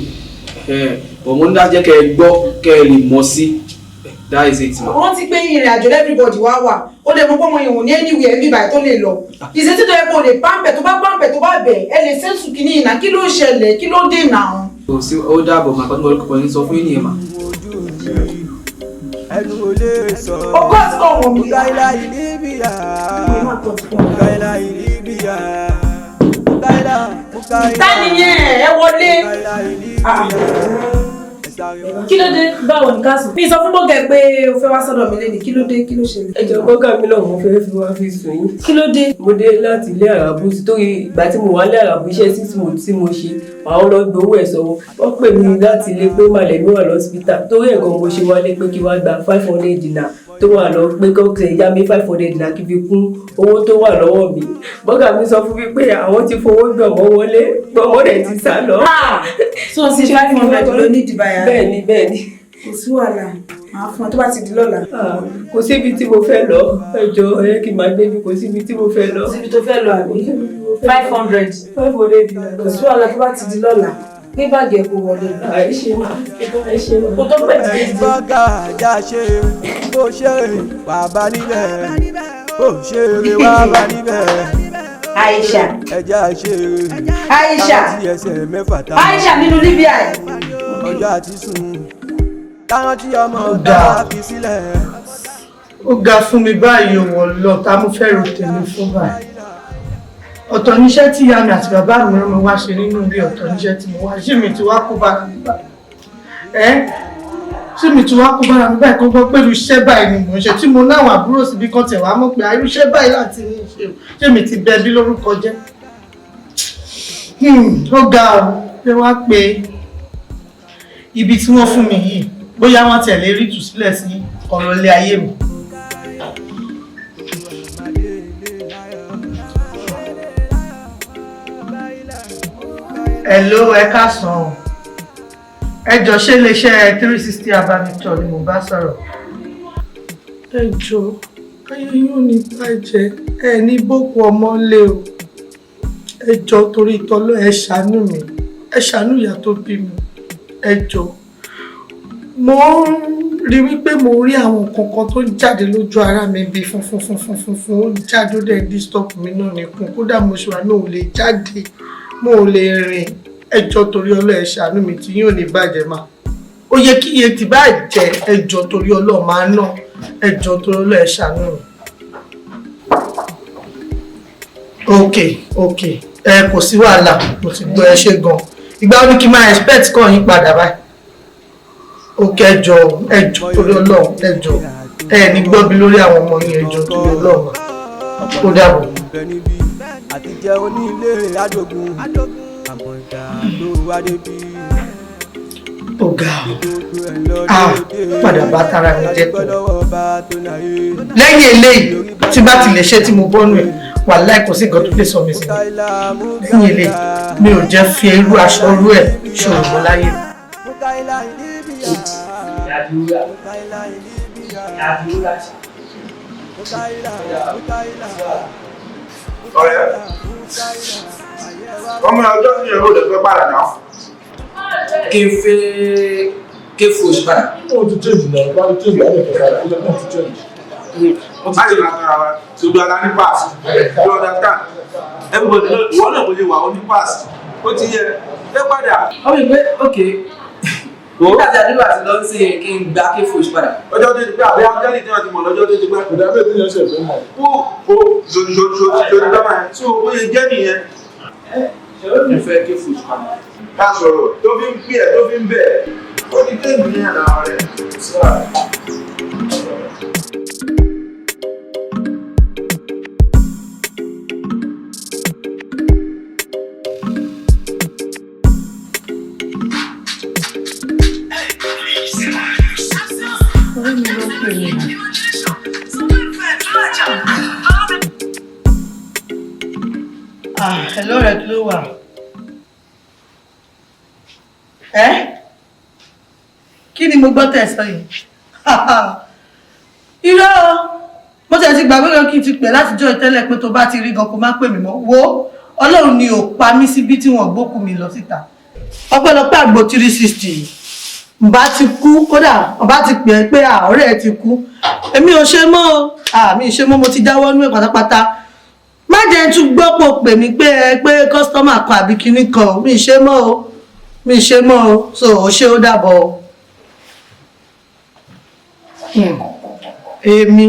ẹ̀ bọ̀. Mo ní láti jẹ́ kẹ́ ẹ gbọ́, kẹ́ ẹ lè mọ̀ sí. That is it, ma. Rántí pé ìrìn àjò everybody wá wà, ó lè mọ pé ọmọ yẹn ò ní anywhere bí báyìí tó lè lọ. Ìṣesí tó yẹ kó lè pàmpẹ̀, tó bá pàmpẹ̀, tó bá bẹ̀, ẹ lè sẹ́sù kìíní ìnà. Kí ló ṣẹlẹ̀? Kí ló dé náà? Kò sí, ó dàbọ̀ mà. Kọ́ tí mo kàn ní sọ fún yín nìyẹn mà. Ẹnu ò lè sọ. Ọkọ àti ọmọ mi. Mukaila Libya. Mukaila Libya. Mukaila, Mukaila. Ta nìyẹn? Ẹ wọlé. Kí ló dé? Báwo ni káàsùn? Mi sọ fún bọ́gẹ̀ pé o fẹ́ wá sọ́dọ̀ mi lẹ́nu. Kí ló dé? Kí ló ṣẹlẹ̀? Ẹ jọ̀ọ́, bọ́gà mi náà mo fẹ́ fi wá fi sùn yín. Kí ló dé? Mo dé láti ilé àràbù, torí ìgbà tí mo wà ní àràbù, iṣẹ́ 6 months tí mo ṣe, àwọn lọ gbowó ẹ̀ sọ́wọ́. Wọ́n pè mí láti ilé pé màlẹ́mí wà lọ́sibítà, torí ẹ̀gan mo ṣe wálé pé kí wá gba 500 dinar tó wà lọ, pé kọ́kẹ́ yá mi 500 dinar kí fi kún owó tó wà lọ́wọ́ mi. Bọ́gà mi sọ fún mi pé àwọn ti fowó gbọ̀mọ́ wọlé, gbọ̀mọ́ rẹ̀ ti sá lọ. So sí 500 ló ní ìdìbàyà? Bẹ́ẹ̀ni, bẹ́ẹ̀ni. Kò sí wàhálà, màá fún ẹ tó bá ti di lọ́la. Kò síbi tí mo fẹ́ lọ. Ẹ jọ̀ọ́, ẹ kí n máa gbé mi, kò síbi tí mo fẹ́ lọ. Kò síbi tó fẹ́ lọ, àbí? 500. 500. Kò sí wàhálà, tó bá ti di lọ́la, ní báàgì ẹ̀ kò wọlé. Ẹ ṣe mà, ẹ ṣe mà. Kò tó pẹ̀ tí Ẹ̀yin bọ́gà ajá ṣe bó ṣe wà bá níbẹ̀, bó ṣe wà bá níbẹ̀. Aisha. Ẹja ṣe. Aisha. Táwọn tí ẹsẹ̀ mẹ́fà tá. Aisha nínú Libya ẹ̀. Ọjọ́ àti sùn táwọn tí ọmọ tá a fi sílẹ̀. Ó ga fún mi báyìí, ò wọ̀ lọ tá mo fẹ́ ro tèmi fún báyìí. Ọ̀tọ̀ níṣẹ́ tí ìyá mi àti bàbá mi rán mi wá ṣe nínú ilé, ọ̀tọ̀ níṣẹ́ tí mo wá ṣé. Mi ti wá kó bára mi báyìí ẹ́, ṣé mi ti wá kó bára mi báyìí? Kó gbọ́ pẹ̀lú iṣẹ́ báyìí ni mò ń ṣe, tí mo náwọn àbúrò síbi kan tẹ̀ wá mọ̀ pé irú iṣẹ́ báyìí láti ní ṣe o. Ṣé mi ti bẹ bí lórúkọ jẹ́? Ó ga ọ pé wá pé ibi tí wọ́n fún mi yìí, bóyá wọ́n tẹ̀lé rí ìtúsílẹ̀ sí ọ̀rọ̀ ilé ayé mi. Hello, ẹ káàsán o. Ẹ jọ̀ọ́, ṣé iléeṣẹ́ 360 Abamicture ni mo bá sọ̀rọ̀? Ẹ jọ̀ọ́, ayé yóò ní bàjẹ́, ẹ ní bókun ọmọ lé o. Ẹ jọ̀ọ́, torí tọ́lọ́, ẹ ṣàánú mi, ẹ ṣàánú ìyá tó bí mi. Ẹ jọ̀ọ́, mo ń rí wípé mo rí àwọn nǹkan kan tó ń jáde lójú ara mi bíi funfun funfun funfun, ó ń jáde, ó dẹ̀ ń disturb mi náà nìkún. Kódà mo ṣe wà náà ò lè jáde, mo ò lè rìn. Ẹ jọ̀ọ́, torí Ọlọ́run, ẹ ṣàánú mi. Tí yóò ní bàjẹ́ máa ó yẹ kí iye tí bá jẹ. Ẹ jọ̀ọ́, torí Ọlọ́run, máa ná. Ẹ jọ̀ọ́, torí Ọlọ́run, ẹ ṣàánú mi. Ok, ẹ kò sí wàhálà, mo ti gbọ́. Ẹ ṣe gan. Ìgbà wo ni kí n máa expect kọ́ yín padà báyìí? Ok, ẹ jọ̀ọ́, ẹ jọ̀ọ́, torí Ọlọ́run, ẹ jọ̀ọ́, ẹ ní gbọ́ bí lórí àwọn ọmọ yín. Ẹ jọ̀ọ́, torí Ọlọ́run, ó dàbọ̀. Àti jẹ́ onílé àjogún àmọ́ ìgbà tó wá débi. Ó ga ọ, ah, padà bá tara mi jẹ́ tó lẹ́yìn eléyìí. Tí bá ti lè ṣe tí mo bọ́nu ẹ̀, wàláì kò sí nǹkan tó lè sọ mi sí mi lẹ́yìn eléyìí. Mi ò jẹ́ fi irú aṣọ irú ẹ̀ ṣòro mọ́ láyé. Yàdúrà. Yàdúrà. Ọ̀rẹ́, ọmọ ọjọ́ tí èrò rẹ̀ fẹ́ padà náà. Kí n fẹ́ ké fòṣù padà. Ó ti change náà, bá ti change, á lè fẹ́ padà, ó ti change. Má lè máa tara wa, ṣùgbọ́n ala ní pass. You understand? Everybody know, ìwọ náà kò lè wà ó ní pass. Ó ti yẹ, fẹ́ padà. Ọmọ ìgbé, ok. Nígbà tí àdúrà ti lọ sí, kí n gba ké fòṣù padà. Ọjọ́ tó ti pẹ́, àbí ángẹ́lì tí wọ́n ti mọ̀ lọ́jọ́ tó ti pẹ́. Kò dábẹ́ tí yẹn ṣe fẹ́ mọ̀. Ó ó ṣòṣòṣòṣò lọ́mọ yẹn. So bó ṣe jẹ́ nìyẹn. Mo fẹ́ ké fòṣù padà. Ká sọ̀rọ̀ tó fi ń pè ẹ́, tó fi ń bẹ̀ ẹ́. Ó ti dé ìgbìyànjú náà rẹ̀. Ọ̀rẹ́ mi ló pè mí. Ah, hello, rẹ̀, kí ló wà? Ni mo gbọ́ tẹ̀ sọ yìí? Irọ́ o, mo tẹ̀ ti gbàgbé gan kí n ti pè látijọ́ ìtẹ́lẹ̀ pé tó bá ti rí gan kó má pè mí mọ́. Wo, Ọlọ́run ni ò pa mí síbí tí wọ́n gbókù mi lọ síta. Ọpẹ́lọpẹ́ àgbo 360 yìí, ǹbá ti kú. Kódà ọba ti pè é pé ọ̀rẹ́ ẹ ti kú. Èmi ò ṣe mọ́ o, àmì ìṣe mọ́, mo ti jáwọ́ nú ẹ̀ pátápátá. Má jẹ́ n tún gbọ́ pò pè mí pé ẹ pé customer kan àbí kinní kan o. Mi ì ṣe mọ́ o, mi ì ṣe mọ́ o. So ò ṣe, ó dàbọ̀ o. Èmi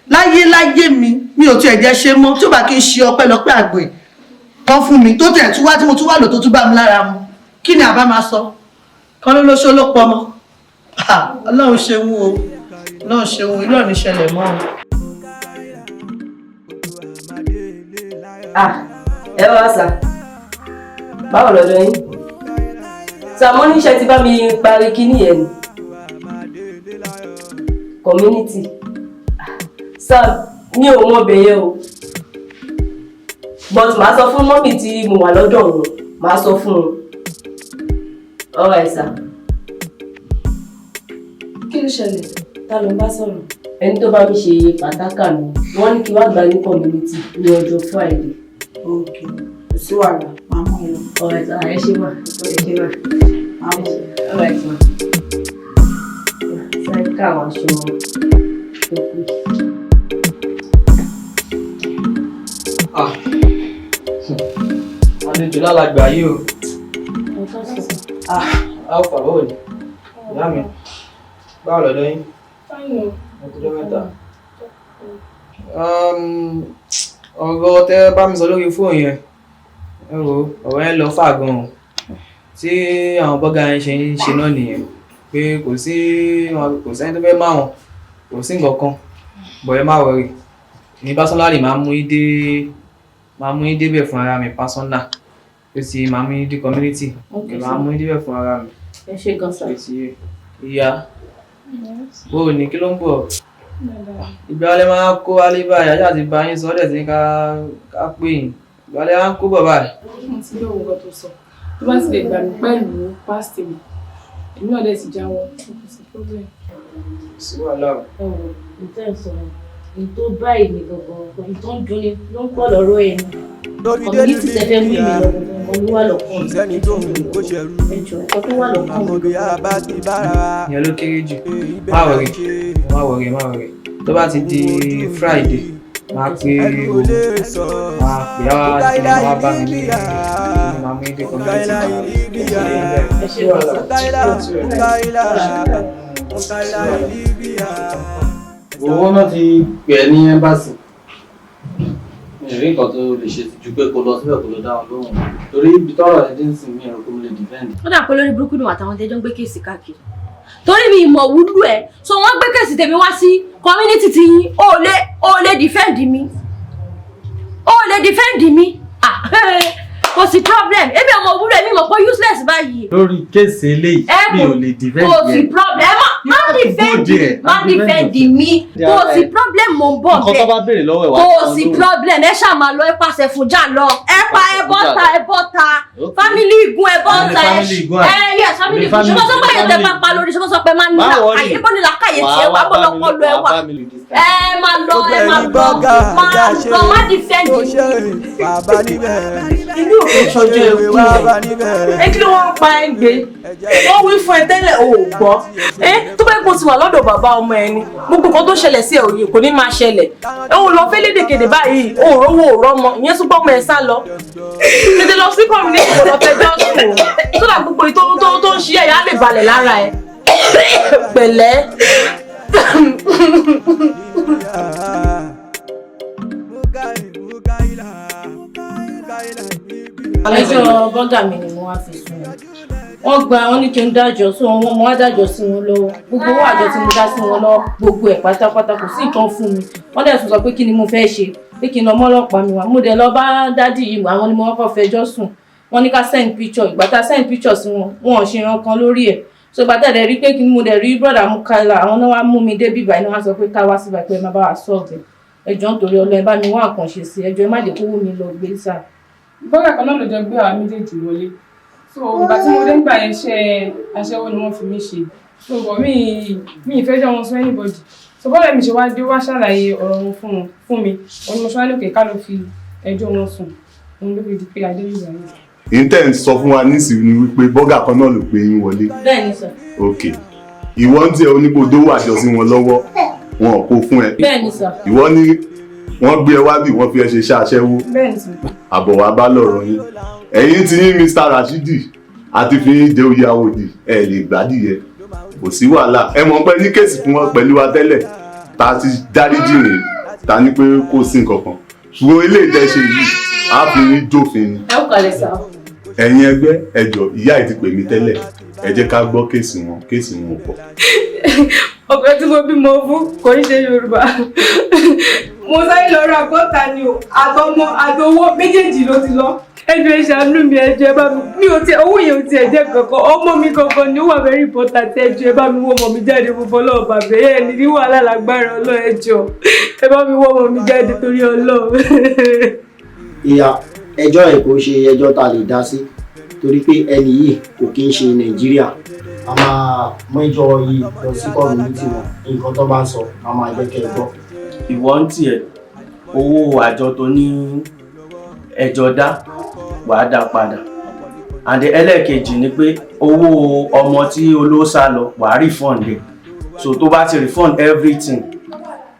láyé láyé mi, mi ò tiẹ̀ jẹ́ ṣe mọ́. Tí ó bá kí n ṣe ọpẹ́lọpẹ́ àgbò ẹ̀ kan fún mi tó tẹ̀ tún wá, tí mo tún wá lò, tó tún bá mi lára mu, kí ni àbá máa sọ? Kan ló lóṣó ló pọ̀ mọ́. Ọlọ́run ṣeun o, Ọlọ́run ṣeun, irú ẹ̀ ní ṣẹlẹ̀ mọ́ o. Ah, ẹ wá sà, báwo lọ́dọ̀ yín sà? Mo níṣẹ́ ti bá mi parí kíní yẹn ni community. Sà, mi ò mọ bẹ̀yẹ o, but màá sọ fún mummy tí mo wà lọ́dọ̀ wọn, màá sọ fún wọn. Alright sà. Kí ló ṣẹlẹ̀? Ta ló ń bá sọ̀rọ̀? Ẹni tó bá mi ṣe pàtàkà mi, wọ́n ní kí wá gbà ní community ní ọjọ́ Friday. Ok, kò sí wàhálà, màá mú ẹ lọ. Alright sà, ẹ ṣé mà, ẹ ṣé mà. Màá mú ẹ. Alright mà. Sáré ká àwọn aṣọ tó kù. Ah, àlejò lálàgbà yìí o. Ah, alfa, báwo ni ìyá mi? Báwo lọ́dọ̀ yín? Ọkùnrin mẹ́ta. Ọ̀rọ̀ tẹ́ bá mi sọ lórí fóònù yẹn, ẹ wo, ọ̀rọ̀ yẹn lọ fà gan-an. Tí àwọn bọ́gà yẹn ṣe ń ṣe náà nìyẹn, pé kò sí, kò sẹ́ni tó fẹ́ má wọn, kò sí nǹkan kan bọ̀. Ẹ má worry, ní personally, máa mú yín débẹ̀ fún ara mi personal. Ó ti máa mú yín dé community. Okay, máa mú yín débẹ̀ fún ara mi. Ẹ ṣé gan sir. Ó ti ìyá, bó o ní, kí ló ń bọ̀? Ìgbà wọlé máa kó wálé báyìí? Ajá ti bá yín sọ ọ́ dẹ̀ tí ká ká pè yín. Ìgbà wọlé máa ń kó bọ̀ báyìí? Mo ti gbọ́ nǹkan tó sọ. Tó bá ti lè gbà mí pẹ̀lú past mi, èmi náà dẹ̀ ti jáwọ́, kò sí problem. Sí wàhálà o. Ẹ wò, nǹkan ẹ̀ sọ̀rọ̀ ní tó báyìí ní gangan, ní tó ń dunni ló ń pọ̀ lọ́rọ̀ ẹ̀ ní. Community tẹ fẹ́ mú ìmì lọ gangan ló wà lọ́kàn mi. Sẹ́ni tó ń kó ṣẹrú. Ẹ jọ̀ọ́, nǹkan tó wà lọ́kàn mi. Àmọ́ bí a bá ti bára wa. Ìyẹn ló kéré jù. Má worry, má worry, má worry. Tó bá ti di Friday, máa pe o, máa pè á wá sí, wá bá mi ní, máa mú yín dé community. Ẹ ṣé gan sir. Owó náà ti pè é ní embassy. Mi ò rí nǹkan tó lè ṣe ju pé kó lọ síbẹ̀, kó lọ dá wọn lóhùn, torí ibi tọ́rọ̀ ẹ dé ń sìn, mí ẹ̀rọ kó mo lè defend. Ó dà pé lórí burúkú ni wà táwọn tẹjọ ń gbé case káàkiri, torí mi ìmọ̀ wúlò ẹ̀. So wọ́n gbé case tèmi wá sí community ti yín, ó lè defend mi, ó lè defend mi. Ah, kò sí problem. Èmi ọmọ wúlò, èmi mọ̀ pé useless báyìí. Lórí case eléyìí, Ẹ mi ò lè defend kò sí yẹn. problem. Ẹ má defend, there. má defend mi, kò sí problem, mò ń bọ̀. Nǹkan tó bá béèrè lọ́wọ́ ẹ̀, wá kò dá wọn sí lóhùn. problem. Ẹ ṣáà máa lọ, ẹ pàṣẹ fún jà lọ, ẹ pa, ẹ bọ́ta, ẹ bọ́ta. Family igun, ẹ bọ́ta. Ẹ Family igun àbí? Ẹ yes, family igun. Ṣé wọ́n sọ pé èyàn tẹ bá pa lórí? Ṣé wọ́n sọ pé máa ń ní Má worry. làkàyè bó ní làkàyè tiẹ̀ wà bó lọ́pọ̀lọ́ ẹ wà? Ẹ máa lọ, ẹ máa lọ, máa lọ, má defend mi. Bàbá níbẹ̀. Inú òkè ìṣọjọ́ ẹkú ẹ, kí ló wọ́n ń pa ẹ́ gbé? Wọ́n wí fún ẹ tẹ́lẹ̀, o ò gbọ́. Ẹ tó bá yẹ kó ti wà lọ́dọ̀ bàbá ọmọ ẹ ni, gbogbo nǹkan tó ṣẹlẹ̀ sí ẹ òye kò ní máa ṣẹlẹ̀. Ẹ ò lọ fẹ́ lédèkedè báyìí, o ò rówó, ò rọ́mọ, ìyẹn tún gbọ́mọ ẹ sá lọ. Tètè lọ sí community, kò lọ fẹjọ́ sùn o, tó dà gbogbo èyí tó ń ṣe ẹ̀yà á lè balẹ̀ lára ẹ. Pẹ̀lẹ́. Ẹjọ́ bọ́gà mi ni mo wá fi sùn. Wọ́n gba, wọ́n ní kí n dájọ́ sí wọn, mo wá dájọ́ sí wọn lọ́wọ́. Gbogbo owó àjọ tí mo dá sí wọn lọ́wọ́, gbogbo ẹ̀ pátápátá, kò sí nǹkan fún mi. Wọ́n dẹ̀ tún sọ pé kí ni mo fẹ́ ṣe, pé kí n lọ mọ́ ọlọ́pàá mi wá. Mo dẹ̀ lọ bá daddy yìí, àwọn ni mo kọ́kọ́ fẹjọ́ sùn. Wọ́n ní ká send picture. Ìgbà tá send picture sí wọn, wọn ò ṣe nǹkan kan lórí ẹ̀. So ìgbà tá dẹ̀ rí pé kí ni, mo dẹ̀ rí brother Mukaila, àwọn náà wá mú mi dé bíbá iná, wá sọ pé ká wá síbà, pé ẹ má bá wa solve ẹ̀. Ẹ jọ̀ọ́, nítorí Ọlọ́run, ẹ bá mi wá nǹkan ṣe sí. Ẹ jọ̀ọ́, ẹ má jẹ́ kówó mi lọ gbé sáà. Bọ́gà kan náà ló jọ gbé àwa méjèèjì wọlé. So ìgbà tí mo dé nígbà yẹn, iṣẹ́ aṣẹ́wó ni wọ́n fi mí ṣe. So bọ̀ mi ì fẹ́ jẹ́ wọn sọ anybody. So bọ́ọ̀lù mi ṣe wá dé, wá ṣàlàyé ọ̀rọ̀ wọn fún wọn fún mi. Òun ni mo ṣe wá ní òkè ká ló fi ẹjọ́ wọn sùn. Òun ló fi di pé adé ìgbà yẹn. Intel ń sọ fún wa nísìnyí ni wípé bọ́gà kan náà ló gbé yín wọlé. Bẹ́ẹ̀ ni sir. Ok, ìwọ ń tiẹ̀ oníkó dówó àjọ sí wọn lọ́wọ́, wọn ò kó fún ẹ. Bẹ́ẹ̀ ni sir. Ìwọ ní wọ́n gbé ẹ wá bí wọ́n fi ẹ ṣe iṣẹ́ aṣẹ́wó. Bẹ́ẹ̀ ni sir. Àbọ̀ wá bá lọ̀rọ̀ yín. Ẹ̀yin tí yín, Mr Rashidi, àti fi yín jẹ oyè àwòdì, ẹ lè gbádìyẹ, kò sí wàhálà. Ẹ mọ̀ pé ní case fún wọn pẹ̀lú wa tẹ́lẹ̀ tá a ti dáríjì rìn ta ní pé kò sí nǹkan kan, ṣùgbọ́n eléyìí tẹ́ ṣe yìí, á fi yín jófin ni. Ẹ ó kàlẹ̀ sir. Ẹ̀yin ẹgbẹ́, ẹjọ́, ìyá ẹ̀ ti pè mí tẹ́lẹ̀, ẹ jẹ́ ká gbọ́ case wọn. Case wọn ò pọ̀. Ọkọ tí mo bímọ fún kò ń ṣe Yorùbá. Mo sáré lọ ra kọ́ta ni o, àtọmọ àtọwọ́ méjèèjì ló ti lọ. Ẹjọ́, ẹ ṣàánú mi, ẹjọ́, ẹ bá mi. Mi ò tiẹ̀, owó yẹn ò tiẹ̀ jẹ́ kankan, ọmọ mi kankan ni ó wà very important. Ẹjọ́, ẹ bá mi wọ́ ọmọ mi jáde. Mo fọlọ́ bàbá ẹ ní wàhálà lágbára Ọlọ́run. Ẹjọ́, ẹ bá mi wọ́ ọmọ mi jáde torí Ọlọ́run. Ìyá, ẹjọ́ ẹ̀ kò ṣe ẹjọ́ tá a lè dá sí torí pé ẹni yìí kò kí ń ṣe Nàìjíríà. A máa mẹ́jọ yìí lọ sí community wọn. Nǹkan tó bá ń sọ, a máa jẹ́ kẹ́ ẹ gbọ́. Ìwọ ń tiẹ̀, owó àjọ tó ní ẹjọ́ dá, wàá dá padà. And ẹlẹ́ẹ̀kejì ni pé owó ọmọ tí olówó sá lọ, wàá refund ẹ̀. So tó bá ti refund everything,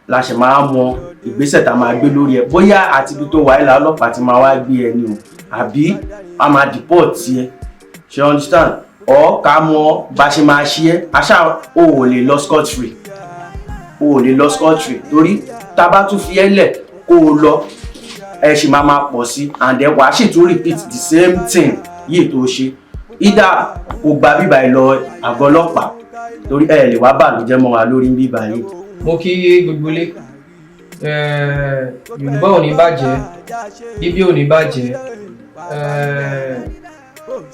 la ṣe máa mọ ìgbésẹ̀ tá a máa gbé lórí ẹ̀, bóyá àti ibi tó wà ẹ́ la ọlọ́pàá ti máa wá gbé ẹ ní o, àbí a máa deport ẹ, ṣe understand? Or ká mọ bá ṣe máa ṣe ẹ́. Àṣà o ò lè lọ scot free, o ò lè lọ scot free, torí tá a bá tún fi ẹ́ lẹ̀ kó o lọ, ẹ ṣì máa máa pọ̀ sí, and then wàá sì tún repeat the same thing yìí tó ṣe. Either kò gba bíbá ẹ lọ àgọ́ ọlọ́pàá, torí ẹ lè wá bàlújẹ́ mọ́ wa lórí bíbá yìí. Mo kí gbogbo ilé. Yorùbá ò ní bàjẹ́, bíbí ò ní bàjẹ́,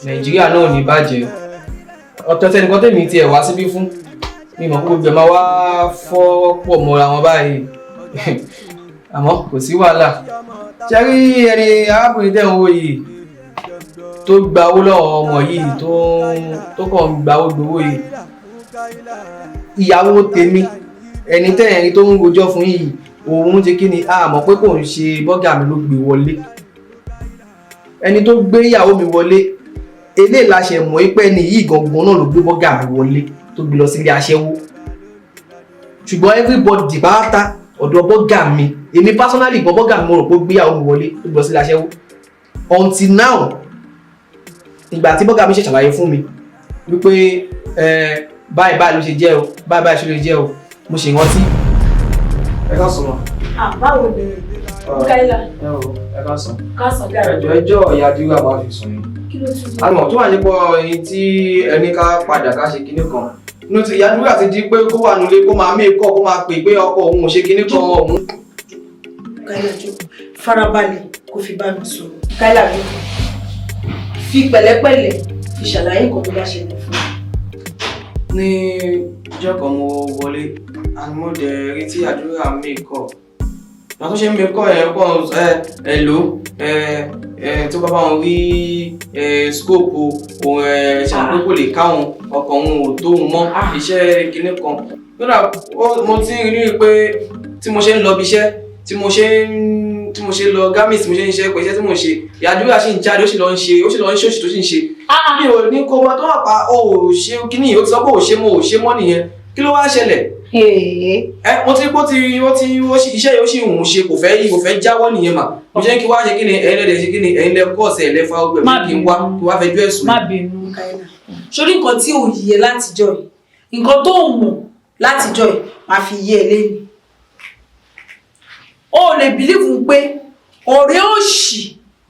Nàìjíríà náà ò ní bàjẹ́. Ọ̀tọ̀ tẹnìkan tèmi tiẹ̀ wá síbí fún mi mọ̀ pé gbogbo ẹ̀ máa wá fọ́ pọ̀ mọ́ra wọn báyìí, àmọ́ kò sí wàhálà. Ṣe rí ẹni arábìnrin tẹ̀ ń wò yìí tó gba owó lọ́wọ́ ọmọ yìí, tó kàn ń gba owó gbowó yìí, ìyàwó tèmi, ẹni tẹ́ ẹni tó ń rojọ́ fún yìí, òun ti kí ni a mọ̀ pé kò ń ṣe bọ́gà mi ló gbé wọlé. Ẹni tó gbé ìyàwó mi wọlé eléyìí la ṣe mọ̀ pé ẹni yìí gangan náà ló gbé bọ́gà mi wọlé, tó gbé lọ sílé aṣẹ́wó. Ṣùgbọ́n everybody pátá ọ̀dọ̀ bọ́gà mi, èmi personally gbọ́ bọ́gà mi, mo rò pé ó gbé ìyàwó mi wọlé, tó gbé lọ sílé aṣẹ́wó, until now, ìgbà tí bọ́gà mi ṣe ṣàlàyé fún mi wípé ẹ báyìí báyìí ló ṣe jẹ́ o, báyìí báyìí ṣe lè jẹ́ o, mo ṣe rántí. Ẹ ká sọ̀rọ̀. Ah, báwo ni Mukaila? Ẹ o, ẹ ká sàn. Ká sàn dára. Ẹjọ́, ẹjọ́ ìyá Adúrà bá fi sùn yìí. Kí ló tún dé? Àmọ́ tó wà nípò ẹni tí ẹni ká padà ká ṣe kinní kan. Inú ti ìyá Adúrà ti di pé kó wà nílé, kó máa mí kọ́, kó máa pè pé ọkọ òun ò ṣe kinní kan òun. Mukaila, jọ, farabalẹ̀ kó fi bá mi sọ̀rọ̀. Mukaila, mi fi pẹ̀lẹ́pẹ̀lẹ́ fi ṣàlàyé nǹkan tó bá ṣẹlẹ̀ fún mi. Ní ọjọ́ kan, mo wọlé and mo dẹ̀ rí tí Àdúrà mí kọ́. Ìgbà tó ṣe ń mi kọ́ yẹn kọ́, ẹ ẹ lò ẹ ẹ tó bá bá wọn rí ẹ scope òun, ẹ ṣàpé kò lè káwọn ọkọ̀ òun ò tó òun mọ́ iṣẹ́ kinní kan. Kódà mo ti ń rí i pé tí mo ṣe ń lọ bí iṣẹ́, tí mo ṣe lọ gámìsì, tí mo ṣe ń ṣe pé iṣẹ́ tí mo ṣe, ìyá Àdúrà sì ń jáde, ó sì lọ ń ṣe, ó sì lọ ń ṣe òṣì tó sì ń ṣe. Mi ò ní kó wọn tó wà pa ó ò ṣe kíní yìí, ó ti sọ pé ò ṣe mọ́, ò ṣe mọ́ nìyẹn. Kí ló wá ṣẹlẹ̀? Ẹ mo ti kó ti ó ti ó sì iṣẹ́ yìí ó sì ń ṣe, kò fẹ́ jáwọ́ nìyẹn mà. Mo ṣe ń kí wá ṣe kíni, ẹ̀yin lẹ́dẹ̀ ṣe kíni, ẹ̀yin lẹ́ kọ́ ọ̀sẹ̀ lẹ́fà ọgbẹ̀ mi kí n wá kí wá fẹjọ́ ẹ̀sùn. Má bínú, Mukaila. Sórí nǹkan tí ò yẹ látijọ́ yìí, nǹkan tó mọ̀ látijọ́ yìí, máa fi yé ẹ lẹ́nu. O ò lè believe pé ọ̀rẹ́ òṣì,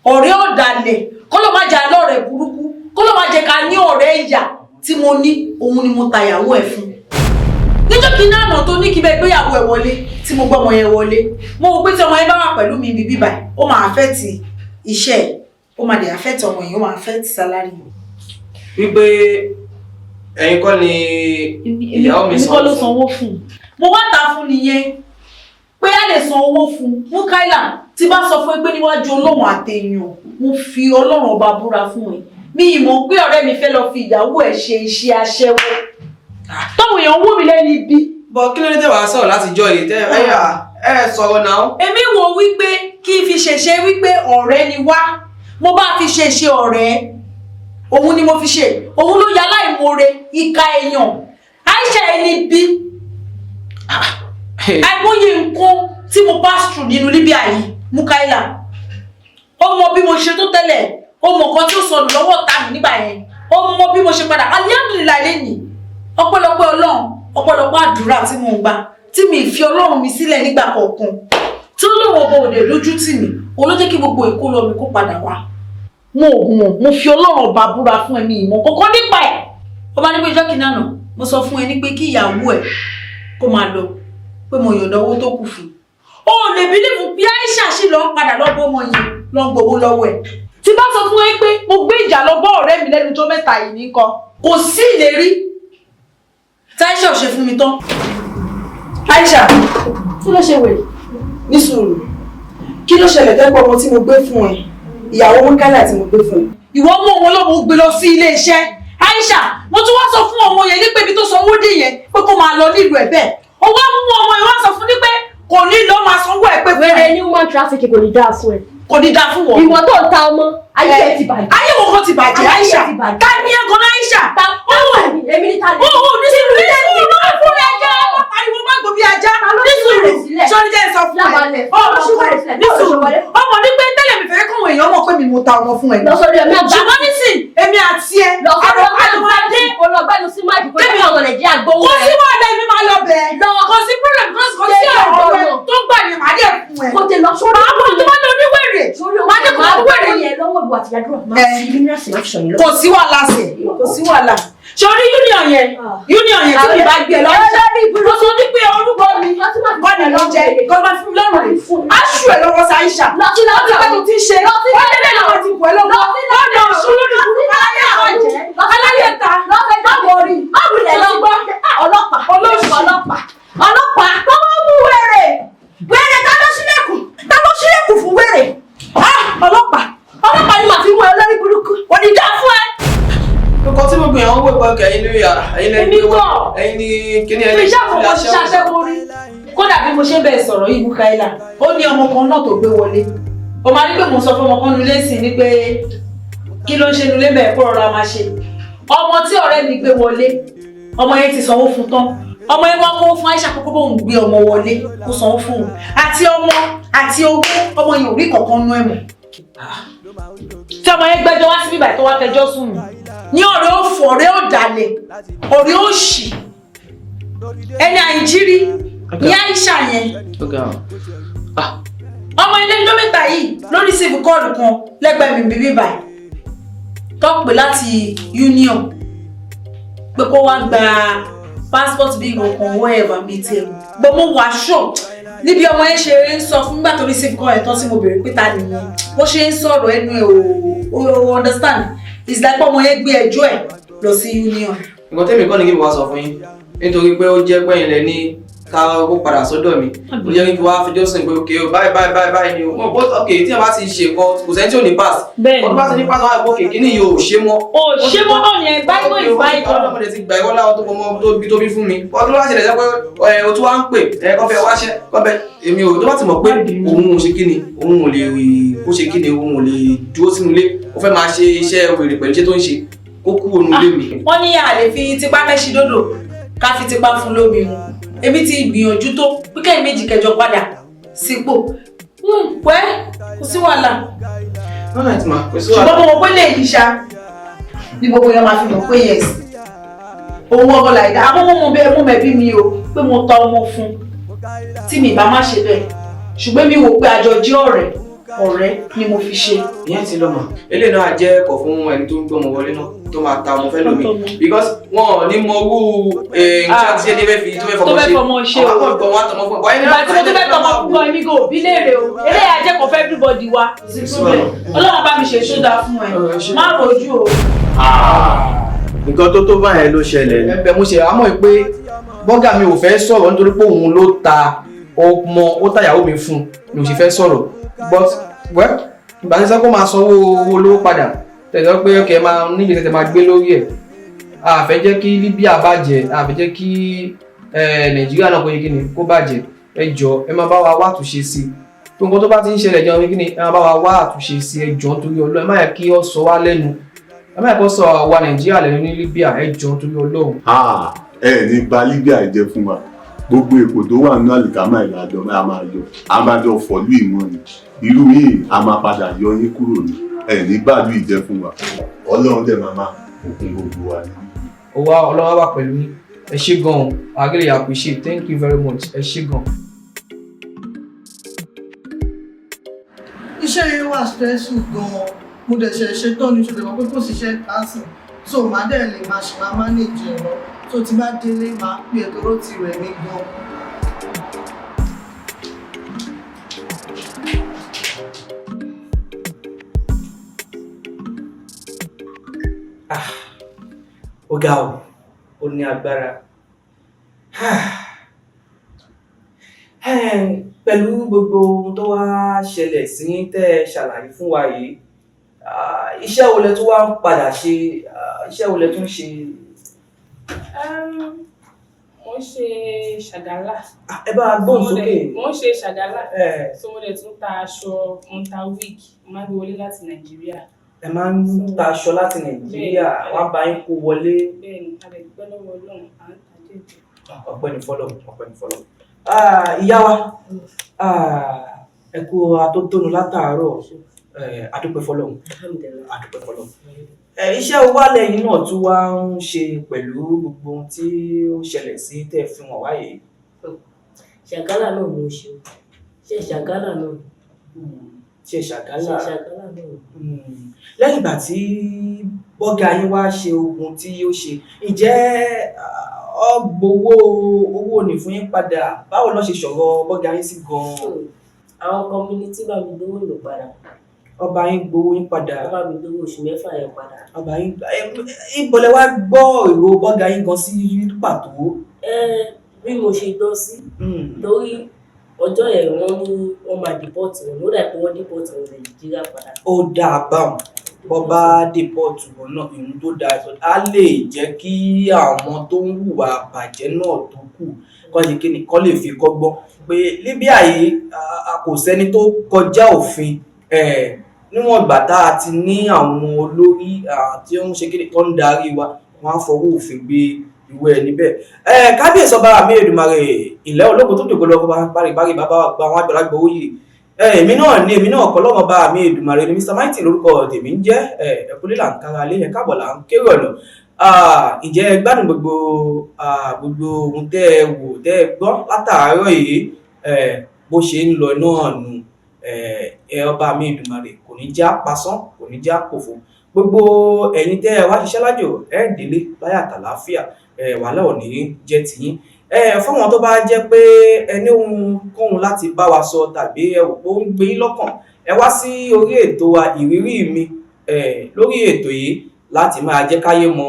ọ̀rẹ́ ọ̀dàlẹ̀, kó ló má jẹ́ alọ́rẹ̀ burúkú, kó ló má jẹ́ ká ní ọ̀rẹ́ ìyà tí mo ní, òun ni mo ta ìyàwó ẹ̀ fún. Níjọ́ kí náà nà tó ní kí bẹ́ẹ̀ gbéyàwó ẹ̀ wọlé, tí mo gbọ́ ọmọ yẹn wọlé, mo wò pé tí ọmọ yẹn bá wà pẹ̀lú mi ibi bíbáyìí, ó máa affect iṣẹ́ ẹ̀, ó máa dẹ̀ affect ọmọ yẹn, ó máa affect salary. Wípé ẹ̀yin kọ́ ni ìyàwó mi Èmi kọ́ ló sanwó fún. Sanwó fún un. Mo wá ta fún nìyẹn pé a lè san owó fún Mukaila. Tí bá sọ fún ẹ pé níwájú Ọlọ́run àtẹ̀yàn, mo fi Ọlọ́run ọba búra fún ẹ. Mi ì mọ̀ pé ọ̀rẹ́ mi fẹ́ lọ fi ìyàwó ẹ̀ ṣe iṣẹ́ aṣẹ́wó. Tọ́wọ̀n èèyàn wò mí lẹ́ni ibi. Bọ̀ kí ló dé tẹ́ wàá sọ̀rọ̀ láti jọ yìí tẹ́ ẹ yà ẹ sọ̀rọ̀ náà. Èmi wò wípé kí n fi ṣèṣe wípé ọ̀rẹ́ ni wá. Mo bá fi ṣèṣe ọ̀rẹ́. Òun ni mo fi ṣe. Òun ló ya aláìmoore, ìka èèyàn. Aisha ẹni bí. Àìmọye nǹkan tí mo pass through nínú Libya yìí, Mukaila. Ó mọ bí mo ṣe tó tẹ́lẹ̀, ó mọ nǹkan tí ó sọnù lọ́wọ́ ọ̀tá mi nígbà yẹn, ó mọ bí mo ṣe padà. Alhamdulillah lẹ́yìn. Ọpẹ́lọpẹ́ Ọlọ́run, ọpẹ́lọpẹ́ àdúrà tí mo ń gbà, tí mi fi Ọlọ́run mi sílẹ̀ nígbà kọ̀ọ̀kan. Tí Ọlọ́run ọba òde lójú tì mí, òun ló jẹ́ kí gbogbo ìkólọ mi kó padà wá. Mo ò mọ̀, mo fi Ọlọ́run ọba búra fún ẹ̀mí ìmọ̀ kọ̀ọ̀kan nípa ẹ̀. Ó bá ní pé ìjọ́ kìíní àná, mo sọ fún ẹ ní pé kí ìyàwó ẹ̀ kó máa lọ, pé mo yọ̀ǹda owó tó kù fún un. O ò lè bílíìfù bí Aisha ṣì lọ ń padà lọ́bọ̀ ọmọ yẹn lọ ń gbowó lọ́wọ́ ẹ̀. Tí bá sọ fún ẹ pé mo gbé ìjà lọ bọ́ ọ̀rẹ́ mi lẹ́nu ọjọ́ mẹ́ta yìí nìkan, kò sí ìlérí tí Aisha ò ṣe fún mi tán. Aisha, Kí ló ṣe wèrè? Ní sùúrù, kí ló ṣẹlẹ̀ tẹ́pọ̀ ọmọ tí mo gbé fún ẹ, ìyàwó Mọ́kálà tí mo gbé fún ẹ? Ìwọ mú ọmọ ọlọ́mọ ó gbé lọ sí ilé iṣẹ́. Aisha, mo tún wá sọ fún ọmọ yẹn ní pé ibi tó sanwó dé yẹn pé kó máa lọ nílùú ẹ̀ bẹ́ẹ̀. Ó wá mú ọmọ yẹn wá sọ fún ní pé kò ní lọ máa sanwó ẹ̀ pé fún ẹ. Wèrè ní human trafficking, kò ní dáa fún ẹ. Kò ní dáa fún wọn. Ìwọ tó ń ta ọmọ, ayé ẹ ti bàjẹ́. Ayé wo kan ti bàjẹ́, Ayé ẹ Aisha? ti bàjẹ́. Ta ni ẹ gan-an, Aisha? Ta èmi ní ta ni? Ó ní sùúrù, ní sùúrù, ló fún ẹ jẹ́ ọmọ pariwo má gbó bí ajá. Ní sùúrù, sọ́ni jẹ́ sọ fún ẹ. Ọmọ ní sùúrù, ọmọ ní pé tẹ́lẹ̀ mi fẹ́ kọ́wọ́ èèyàn mọ̀ pé mi mo ta ọmọ fún ẹ. Lọ sórí ẹ̀mí àgbà. Ṣùgbọ́n nísìn, èmi àti ẹ, Lọ sórí àrò ọmọ àrò adé. Kò lọ gbẹ́nu sí máìkì kó jẹ́ káwọn Nàìjíríà gbóhùn Kò ẹ. sí wàhálà, èmi máa lọ bẹ̀. Kò sí problem, kò sí ọ̀rọ̀ ẹ tó gbà ní màá dẹ̀ fún ẹ. Kò tè lọ sórí Màá bọ̀ tó bá lọ oníwèrè. Màá dẹ̀ kó wèrè. yẹn lọ́wọ́ ìwà àtìyàdúrà máa fi minerals máa fi ṣọ̀yìn lọ. Kò sí wàhálà sẹ̀, kò sí wàhálà. Sori union yẹn, union yẹn tí mi bá gbé ẹ lọ, mo sọ ní pé orúkọ mi kọ́ ni ló jẹ́ kọ́ ló máa fún mi lọ́rùn rẹ̀. Aṣù ẹ̀ lọ́wọ́ sí Aisha. Lọ sí Ó ti pẹ́ tó ti ń ṣe. Lọ sí Ó lé lẹ́nu àwọn ti bù ẹ́ lọ́wọ́. Ó lọ sùn lórí burúkú aláyé àwọ̀jẹ́. Aláyé ta. Lọ́fẹ̀ẹ́ Má wọrí. Má wulẹ̀ lọ gbọ́. Ọlọ́pàá. Olóṣì. Ọlọ́pàá. Ọlọ́pàá. Tó wọ́n mú wèrè. Wèrè, ta ló ṣílẹ̀kùn? Ta ló ṣílẹ̀kùn fún wèrè? Ah! Ọlọ́pàá. Ọlọ́pàá ni màá fi mú ẹ lórí burúkú. Kò ní dá fún ẹ. Nǹkan tí gbogbo èèyàn ń wò pé ọkẹ́ ẹ̀yin lórí ẹ̀yin lẹ́nu Èmi pé kọ́. ẹ̀yin ní kíní Mi ẹ̀yin ṣe àkókò ṣiṣẹ́ aṣẹ́wó rí. Kódà bí mo ṣe ń bẹ̀ sọ̀rọ̀ yìí, Mukaila, ó ní ọmọ kan náà tó gbé wọlé. Ó máa ní pé mò ń sọ fún ọmọ kan nulẹ̀ sí ni pé kí ló ń ṣe nulẹ̀ bẹ́ẹ̀ kó rọra máa ṣe. Ọmọ tí ọ̀rẹ́ mi gbé wọlé, ọmọ yẹn ti sanwó fún tán. Ọmọ yẹn wá kó fún Aisha kókó bóun gbé ọmọ wọlé kó sanwó fún òun. Àti ọmọ àti owó, ọmọ yẹn ò rí kankan nú ẹ̀ mọ́. Tí ọmọ yẹn gbẹ́jọ́ wá sí bíbà tó wá fẹjọ́ sùn mí. Ní ọ̀rẹ́ òfò, ọ̀rẹ́ ọ̀dàlẹ̀, ọ̀rẹ́ òṣì, ẹni àìjírí ní Aisha yẹn. Ọmọ ilé ọjọ́ mẹ́ta yìí ló receive kọ́ọ̀lù kan lẹ́gbẹ̀ẹ́ mi bíbí báyìí tó pè láti union pé kó wá gba passport bí nǹkan whatever mi tiẹ̀ mọ̀ bó mo wà sure níbi ọmọ yẹn ṣe ń sọ fún nígbà tó receive call ẹ̀ tán tí mo béèrè pé ta nìyẹn, bó ṣe ń sọ̀rọ̀ ẹnu ẹ̀ ò understand, it's like ọmọ yẹn gbé ẹjọ́ ẹ̀ lọ sí union. Nǹkan tẹ́mi kọ́ ni kí n wá sọ fún yín nítorí pé ó jẹ́ pé ilẹ̀ ní ká kó padà sọ́dọ̀ mi, ó jẹ́ kí n wá fẹjọ́ sùn pé ok o, báyìí báyìí báyìí báyìí ni o mo bó ok tí wọ́n bá ti ṣe nǹkan, kò sẹ́ni tí ò ní pass. Bẹ́ẹ̀ni. Ọdún bá ti ní pass wọ́n á gbọ́ kékeré yìí ò ṣe mọ́. Ò ṣe mọ́ náà yẹn, bible is bible. Ọlọ́mọdé ti gbà ìwọ́lá ọdún ọmọ tó bí tó bí fún mi. Ọdún wá ṣẹlẹ̀ jẹ́ pé ẹ o tún wá ń pè ẹ kọ́ fẹ́ wáṣẹ́ kọ́ fẹ́ èmi ò tó bá ti mọ̀ pé òun ò ṣe kí ni, òun ò lè kó ṣe kí ni, òun ò lè dúró sínú ilé, ó fẹ́ máa ṣe iṣẹ́ wèrè pẹ̀lú iṣẹ́ tó ń ṣe, kó kúrò nínú ilé mi. Wọ́n ní a lè fi tipá mẹ́ṣin dòdò ká fi tipá fún lómi mu. Èmi ti gbìyànjú tó pé kẹ́yìn méjì kẹjọ padà sípò pẹ́, kò sí wàhálà. Alright ma, kò sí wàhálà. Ṣùgbọ́n mo mọ̀ pé lè yí ṣá ní gbogbo yẹn máa fi mọ̀ pé yes, òun ọkọ làìdá. Àmọ́ mo mọ̀ bẹ́ẹ̀, mo mẹ̀bí mi o pé mo ta ọmọ fún tí mi bá má ṣe bẹ́ẹ̀, ṣùgbọ́n mi wò pé àjọ jẹ́ ọ̀rẹ́, ọ̀rẹ́ ni mo fi ṣe. Ìyẹn ti lọ mọ eléyìí náà jẹ́ ẹ̀kọ́ fún ẹni tó ń gbọ́mọ wọlé náà tó máa ta ọmọ fẹ́ lómi, because wọn ò ní mọ owó nǹkan tí ẹni fẹ́ fi tó fẹ́ tó fẹ́ fọmọ fọmọ ṣe ṣe o. àwọn akọ̀gbọ̀n wọn àtọmọ fún ẹ. Ìgbà tí mo tún fẹ́ tọmọ fún gan, èmi kò bí léèrè o. Eléyà jẹ́ kó fẹ́ everybody wa. Ọlọ́run bá mi ṣe tó dáa fún ẹ, má rojú o. Nǹkan tó tó báyẹn ló ṣẹlẹ̀ ni. Ẹ̀bẹ̀ mo ṣe àmọ́ pé bọ́gà mi ò fẹ́ sọ̀rọ̀ nítorí pé òun ló ta ọmọ, ó tàyàwó mi fún un ni ò sì fẹ́ sọ̀rọ̀, but well, ìgbà tí sẹ́kọ̀ máa sanwó owó olówó padà. Tẹ̀sán pé kẹ́ máa níbi tẹ̀tẹ̀ máa gbé lórí ẹ̀. A fẹ́ jẹ́ kí Libya bàjẹ́, a fẹ́ jẹ́ kí Nàìjíríà náà kó yẹ kí ni kó bàjẹ́. Ẹ jọ̀ọ́, ẹ máa bá wa wá àtúnṣe sí i. Tó nǹkan tó bá ti ń ṣẹlẹ̀ jẹun kí ni, ẹ máa bá wa wá àtúnṣe sí i. Ẹ jọ̀ọ́ nítorí Ọlọ́run, ẹ má yẹ kí ó sọ wá lẹ́nu, ẹ má yẹ kó sọ àwa Nàìjíríà lẹ́nu ní Libya. Ẹ jọ̀ọ́ nítorí Ọlọ́run. Ẹ ní bà Libya jẹ́ fún wa. Gbogbo èpò tó wà nínú àlìkámà ìlàjọ a máa yọ, a máa jọ fọlú ìmọ̀ ni. Irú yìí a máa padà yọ yín kúrò ní. Ẹ ní bàlú ìjẹ́ fún wa. Ọlọ́run dẹ̀ máa máa òkun gbogbo wa ní. Ọwọ́ Ọlọ́run wà pẹ̀lú yín. Ẹ ṣé gan-an, I really appreciate. Thank you very much. Ẹ ṣé gan-an. Iṣẹ́ yẹn wà stressful gan-an. Mo dẹ̀ ṣe ṣe tán ní ṣùgbọ́n pé kò síṣẹ́ kánsìn, so màá dẹ̀ lè máa ṣe máa manage ẹ̀ lọ. So tí bá délé, máa pè é toró ti rẹ̀ mí gan. Ó ga o, ó ní agbára. Pẹ̀lú gbogbo ohun tó wá ṣẹlẹ̀ sí yín tẹ́ ẹ ṣàlàyé fún wa yìí, iṣẹ́ wo lẹ tún wá ń padà ṣe? Iṣẹ́ wo lẹ tún ṣe? Mo ń ṣe ṣàgálà. Ẹ bá a gbóhùn sókè. Mo ń ṣe ṣàgálà. So mo dẹ̀ tún ta aṣọ, mo ń ta wig, mo máa ń gbé wọlé láti Nàìjíríà. Ẹ máa ń ta aṣọ láti Nàìjíríà, wọ́n á bá yín kó wọlé. Bẹ́ẹ̀ni, a lè dúpẹ́ lọ́wọ́ Ọlọ́run, à ń ta díẹ̀ díẹ̀. Ọpẹ́ ní fọ́lọ́run, ọpẹ́ ní fọ́lọ́run. Ìyá wa, ẹ kú atótónu látàárọ̀, a dúpẹ́ fọ́lọ́run, a dúpẹ́ fọ́lọ́run. Iṣẹ́ wa lẹ́yìn náà tún wá ń ṣe pẹ̀lú gbogbo ohun tí ó ṣẹlẹ̀ sí tẹ́ fi wọ̀n wáyé. Ṣàgálà náà mo ṣe o. Ṣe ṣàgálà náà. Ṣe ṣàgálà. Ṣe ṣàgálà náà. Lẹ́yìn ìgbà tí bọ́gà yín wá ṣe ogun tí ó ṣe, ǹjẹ́ ọ gbowó owó ní fún yín padà? Báwo ló ṣe sọ̀rọ̀ bọ́gà yín sí gan-an? Àwọn community bá mi gbowó mi padà. Ọba yín gbowó yín padà. Ọba mi gbowó oṣù 6 yẹn padà. Ọba yín ibo lẹ wá gbọ́ èrò bọ́gà yín gan sí pàtó? Bí mo ṣe gbọ́ sí, torí ọjọ́ yẹn wọ́n ní wọ́n máa deport wọn, ló dà pé wọ́n deport wọn Nàìjíríà padà. Ó dáa báwọn, bọ́ bá deport wọn náà, ìhun tó dáa á lè jẹ́ kí àwọn tó ń hùwà bàjẹ́ náà tó kù kọ́ ṣe kí ni kọ́ lè fi kọ́gbọ́n pé Libya yìí kò sẹ́ni tó kọjá òfin. Níwọ̀n ìgbà tá a ti ní àwọn olórí tí ó ń ṣe kí ni tó ń darí wa, wọ́n á fọwọ́ òfin gbé ìwé ẹni bẹ́ẹ̀. Kábíyèsí ọba mi Èdùmàrè ilẹ̀ ológun tó dògbò lọ́kọ́ bárìbárì bàbá wa gba àwọn àgbàlagbà oyè. Èmi náà ní èmi náà kọ́ lọ́mọ bá mi Èdùmàrè ni Mr Mighty lórúkọ tèmi ń jẹ́. Ẹ̀kúlé là ń kára lé, ẹ̀ káàbọ̀ là ń kéré ọ̀nà. Ǹjẹ́ ẹ gbádùn gbogbo gbogbo ohun tẹ́ ẹ wò tẹ́ ẹ gbọ́ látàárọ̀ yìí? Bó ṣe ń lọ náà nù. Ọba mi Èdùmàrè kò ní já pasán, kò ní já pòfo. Gbogbo ẹ̀yin tẹ́ ẹ wá ṣiṣẹ́ lájò, ẹ délé láyọ̀ àtàlàáfíà, wàhálà ò ní jẹ́ tiyín. Fáwọn tó bá jẹ́ pé ẹ ní ohunkóhun láti bá wa sọ tàbí ẹ wò pé ó ń gbé yín lọ́kàn, ẹ wá sí orí ètò wa Ìrírí Mi. Lórí ètò yìí láti máa jẹ́ káyé mọ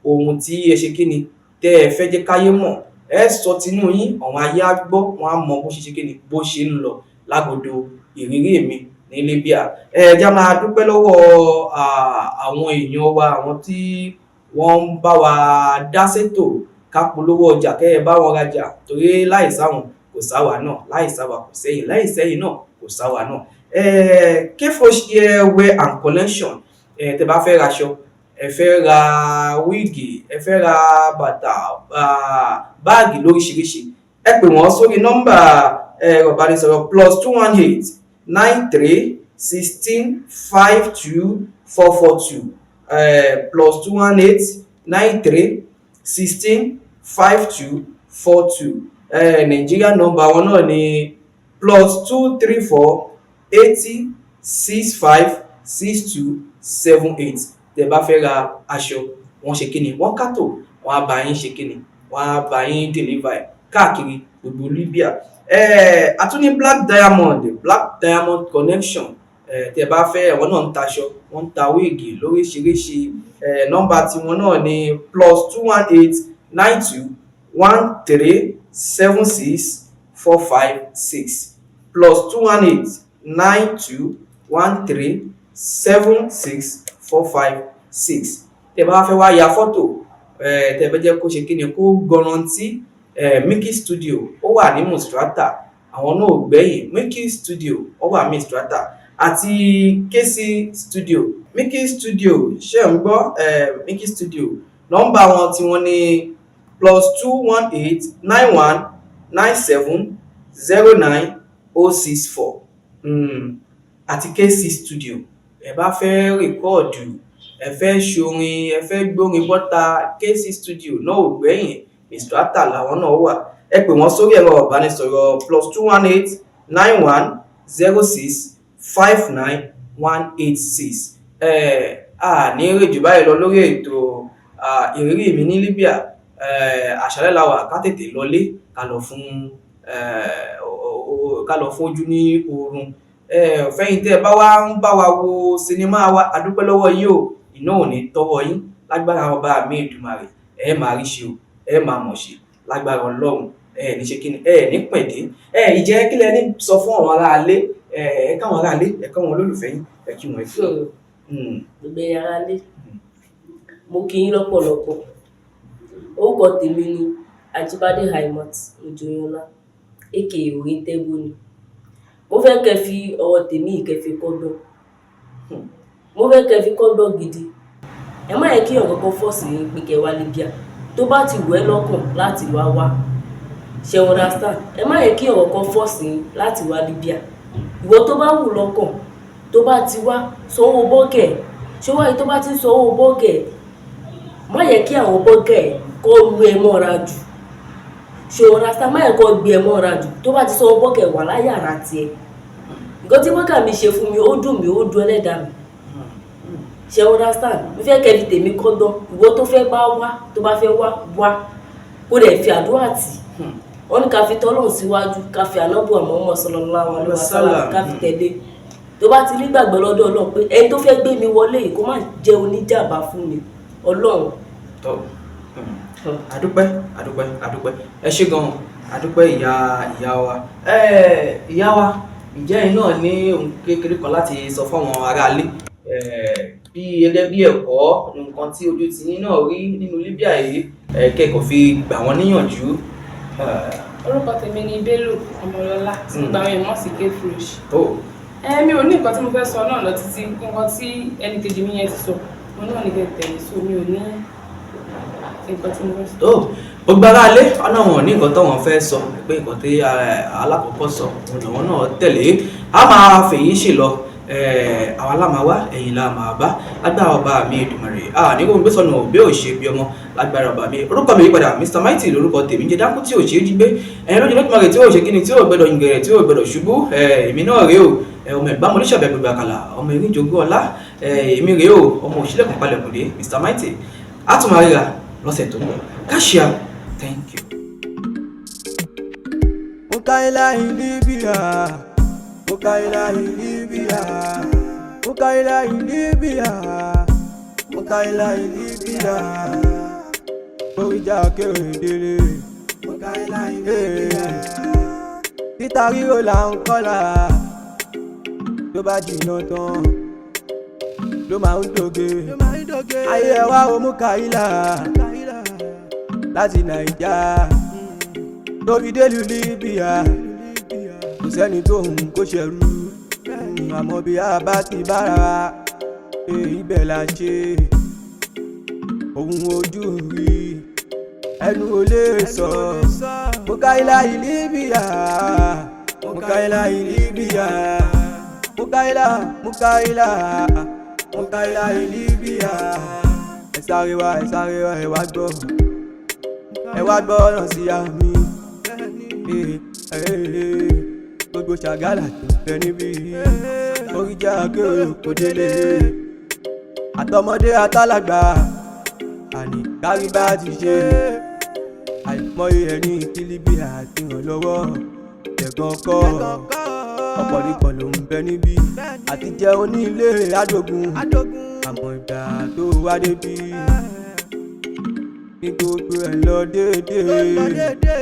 ohun tí ẹ ṣe kíni tẹ́ ẹ fẹ́ jẹ́ káyé mọ̀. Ẹ sọ tinú yín, àwọn ayé á gbọ́, wọ́n á mọ bó ṣe ṣe kíni bó ṣe ń lọ lágodo Ìrírí Mi ní Libya. Ẹ já máa dúpẹ́ lọ́wọ́ àwọn èèyàn wa, àwọn tí wọ́n ń bá wa dá sétò ká polówó ọjà kẹ́ ẹ bá wọn rajà, torí láì sáwọn kò sáwa náà, láì sáwa kò sẹ́yìn, láì sẹ́yìn náà kò sáwa náà. Kfresh Hair and Collection, tẹ́ bá fẹ́ raṣọ, ẹ fẹ́ ra wíìgì, ẹ fẹ́ ra bàtà, báàgì lóríṣiríṣi, ẹ pè wọ́n sórí nọ́mbà ẹ̀rọ ìbánisọ̀rọ̀ +218 93 16 52 442, +218 93 16 52 42. Nàìjíríà nọ́mbà wọn náà ni +234 80 65 62 78. Tẹ́ bá fẹ́ ra aṣọ, wọ́n ṣe kíni, wọ́n kátó, wọ́n á bá yín ṣe kíni, wọ́n á bá yín deliver ẹ̀ káàkiri gbogbo Libya. A tún ní Black Diamond, Black Diamond Connection. Tẹ́ bá fẹ́, àwọn náà ń taṣọ, wọ́n ń ta wíìgì lóríṣiríṣi. Nọ́mbà tiwọn náà ni +218 92 13 76 456, +218 92 13 76456. Tẹ́ bá fẹ́ wá ya fọ́tò, tẹ́ bá jẹ́ kó ṣe kí ni kó gọrantí, Mickey Studio ó wà ní Mustrata, àwọn náà ò gbẹ̀yìn. Mickey Studio ó wà ní Mustrata àti KC Studio. Mickey Studio, ṣé ń gbọ́? Mickey Studio, nọ́mbà wọn tí wọ́n ní +218 919 709 064. Àti KC Studio, ẹ bá fẹ́ record, ẹ fẹ́ ṣorin, ẹ fẹ́ gbórin bọ́ta, KC Studio náà ò gbẹ̀yìn, Mustrata làwọn náà wà. Ẹ pè wọ́n sórí ẹ̀rọ ìbánisọ̀rọ̀ +218 910 659 186. A ní rè jù báyìí lọ lórí ètò ìrírí mi ní Libya. Àṣálẹ́ la wà, ká tètè lọlé, ká lọ fún ojú ní oorun. Fẹ́yìn tẹ́ ẹ bá wá ń bá wa wo sinimá wa, a dúpẹ́ lọ́wọ́ yín o, iná ò ní tọ́wọ́ yín lágbára ọba mi Èdùmàrè. Ẹ máa rí ṣe o, ẹ máa mọ̀ ṣe lágbára Ọlọ́run. Ẹ ní ṣe kíni, ẹ ní pẹ̀dé. Ẹ ìjẹ́ kílẹ̀ ní sọ fún àwọn aráalé, ẹ káwọn aráalé, ẹ káwọn olólùfẹ́ yín, ẹ kí wọn ẹ fún. Gbogbo ẹ̀yin aráalé, mo kí yín lọ́pọ̀lọpọ̀. Orúkọ tèmi ni Ajíbádé Haimat Ojoyinọlá, aka Òrìntẹ́gbóni. Mo fẹ́ kẹ́ fi ọ̀rọ̀ tèmi yìí kẹ́ fi kọ́gbọ́n. Mo fẹ́ kẹ́ fi kọ́gbọ́n gidi. Ẹ má yẹ kí èèyàn kankan fọ́ọ̀sì yín pé kẹ́ wá Libya. Tó bá ti wù ẹ́ lọ́kàn láti wá wá. Ṣé o understand? Ẹ má yẹ kí èèyàn kankan fọ́ọ̀sì yín láti wá Libya. Ìwọ tó bá wù lọ́kàn, tó bá ti wá, sanwó bọ́gẹ̀. Ṣé wá rí tó bá ti ń sanwó bọ́gẹ̀? Má yẹ kí àwọn bọ́gẹ̀ kó lu ẹ mọ́ra jù. Ṣé o understand? Má yẹ kó gbé ẹ mọ́ra jù. Tó bá ti sanwó bọ́gẹ̀, wà láyàrá tiẹ̀. Nǹkan tí bọ́gà mi ṣe fún mi, ó dùn mí, ó dùn ẹlẹ́dàá mi. Ṣé o understand? Mo fẹ́ kẹ́ fi tèmi kọ́gbọ́n. Ìwọ tó fẹ́ bá wá, tó bá fẹ́ wá, wá. Kó dẹ̀ fi àdúrà tì. Wọ́n ní ká fi tọ́lọ́run síwájú, ká fi ànábì Muhammad sallallahu alaihi wasallam, ká fi tẹ̀lé. Tó bá ti nígbàgbọ́ lọ́dọ̀ Ọlọ́run pé ẹni tó fẹ́ gbé mi wọlé yìí kó má jẹ́ oníjàmbá fún mi, Ọlọ́run. Tọ́, àdúpẹ́, àdúpẹ́, àdúpẹ́, ẹ ṣé gan-an, àdúpẹ́ ìyá ìyá wa. Ìyá wa, ǹjẹ́ ẹ̀yin náà ní ohun kékeré kan láti sọ fún àwọn aráalé, bí gẹ́gẹ́ bí ẹ̀kọ́ nǹkan tí ojú ti yín náà rí nínú Libya yìí, kẹ́kọ̀ọ́ fi gbà wọ́n níyànjú? Orúkọ tèmi ni Bello Ọmọlọ́lá, tí gbogbo àwọn èèyàn mọ̀ sí K-Fresh. Mi ò ní nǹkan tí mo fẹ́ sọ náà lọ títí. Nǹkan tí ẹnì kejì mi yẹn ti sọ, mo náà ní kẹ́ tẹ̀lé, so mi ò ní nǹkan tí mo fẹ́ sọ. Tó, gbogbo aráalé ọ̀nà wọn ní nǹkan táwọn fẹ́ sọ pé nǹkan tí alákọ̀ọ́kọ́ sọ òun làwọn náà tẹ̀lé. A máa fèyí ṣe lọ, àwa la máa wá, ẹ̀yin la máa bá, lágbára ọba mi Èdùmàrè. Ní kò ń gbé sọnù òbí ò ṣe bí ọmọ, lágbára ọba mi. Orúkọ mi yípadà, Mr Mighty lórúkọ tèmi jẹ́, dákú tí ò ṣe é jí gbé, ẹ̀yin lójú Olódùmarè tí ò ṣe kíni, tí ò gbẹdọ̀ yìngẹ̀rẹ̀, tí ò gbẹdọ̀ ṣubú. Èmi náà rèé o, ọmọ ẹ̀gbá mọ́lẹ́sàbẹ̀ gbogbo àkàlà, ọmọ erin jogún ọlá. Èmi rèé o, ọmọ òṣìlẹ̀kùn palẹ̀kùndé, Mr Mighty. A tún máa ríra lọ́sẹ̀ tó ń bọ̀. Káṣíà, thank you. Mukaila in Libya, Mukaila in Libya, Mukaila in Libya, Mukaila in Libya, Oríjà Kérédéré, Mukaila in Libya. Títa ríro là ń kọ́là, tó bá jìnnà tán ló máa ń dòge. Ayé ẹ wá o Mukaila láti Nàìjà tó fi délùú Libya, kò sẹ́ni tó ń kó ṣẹrú, àmọ́ bí a bá ti bára wa, ibẹ̀ la ṣe. Ohun ojú rí ẹnu ò lè sọ. Mukaila in Libya, Mukaila in Libya, Mukaila, Mukaila, Mukaila in Libya. Ẹ sáré wá, ẹ sáré wá, ẹ wá gbọ́, ẹ wá gbọ́ ọ̀rọ̀ sí àmì. Gbogbo ṣàgálà tó fẹ́ níbí, oríjà kéré kò délé, àtọmọdé àtàlàgbà, àní kárí bá ti ṣe. Àìmọye ẹni tí Libya ti ràn lọ́wọ́ ẹ̀gàn kọ́, ọ̀pọ̀lọpọ̀ ló ń bẹ níbí àti jẹun ní ilé àdógún, àmọ́ ìgbà tó wá débi ní gbogbo ẹ̀ lọ déédéé.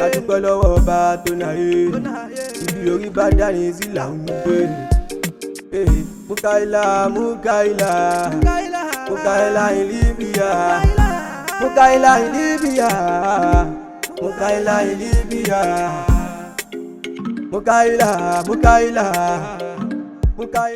A dúpẹ́ lọ́wọ́ ọba tó náyé, ibi orí bá dání sí là ń gbé. Mukaila, Mukaila, Mukaila in Libya, Mukaila in Libya, Mukaila in Libya, Mukaila, Mukaila, Mukaila.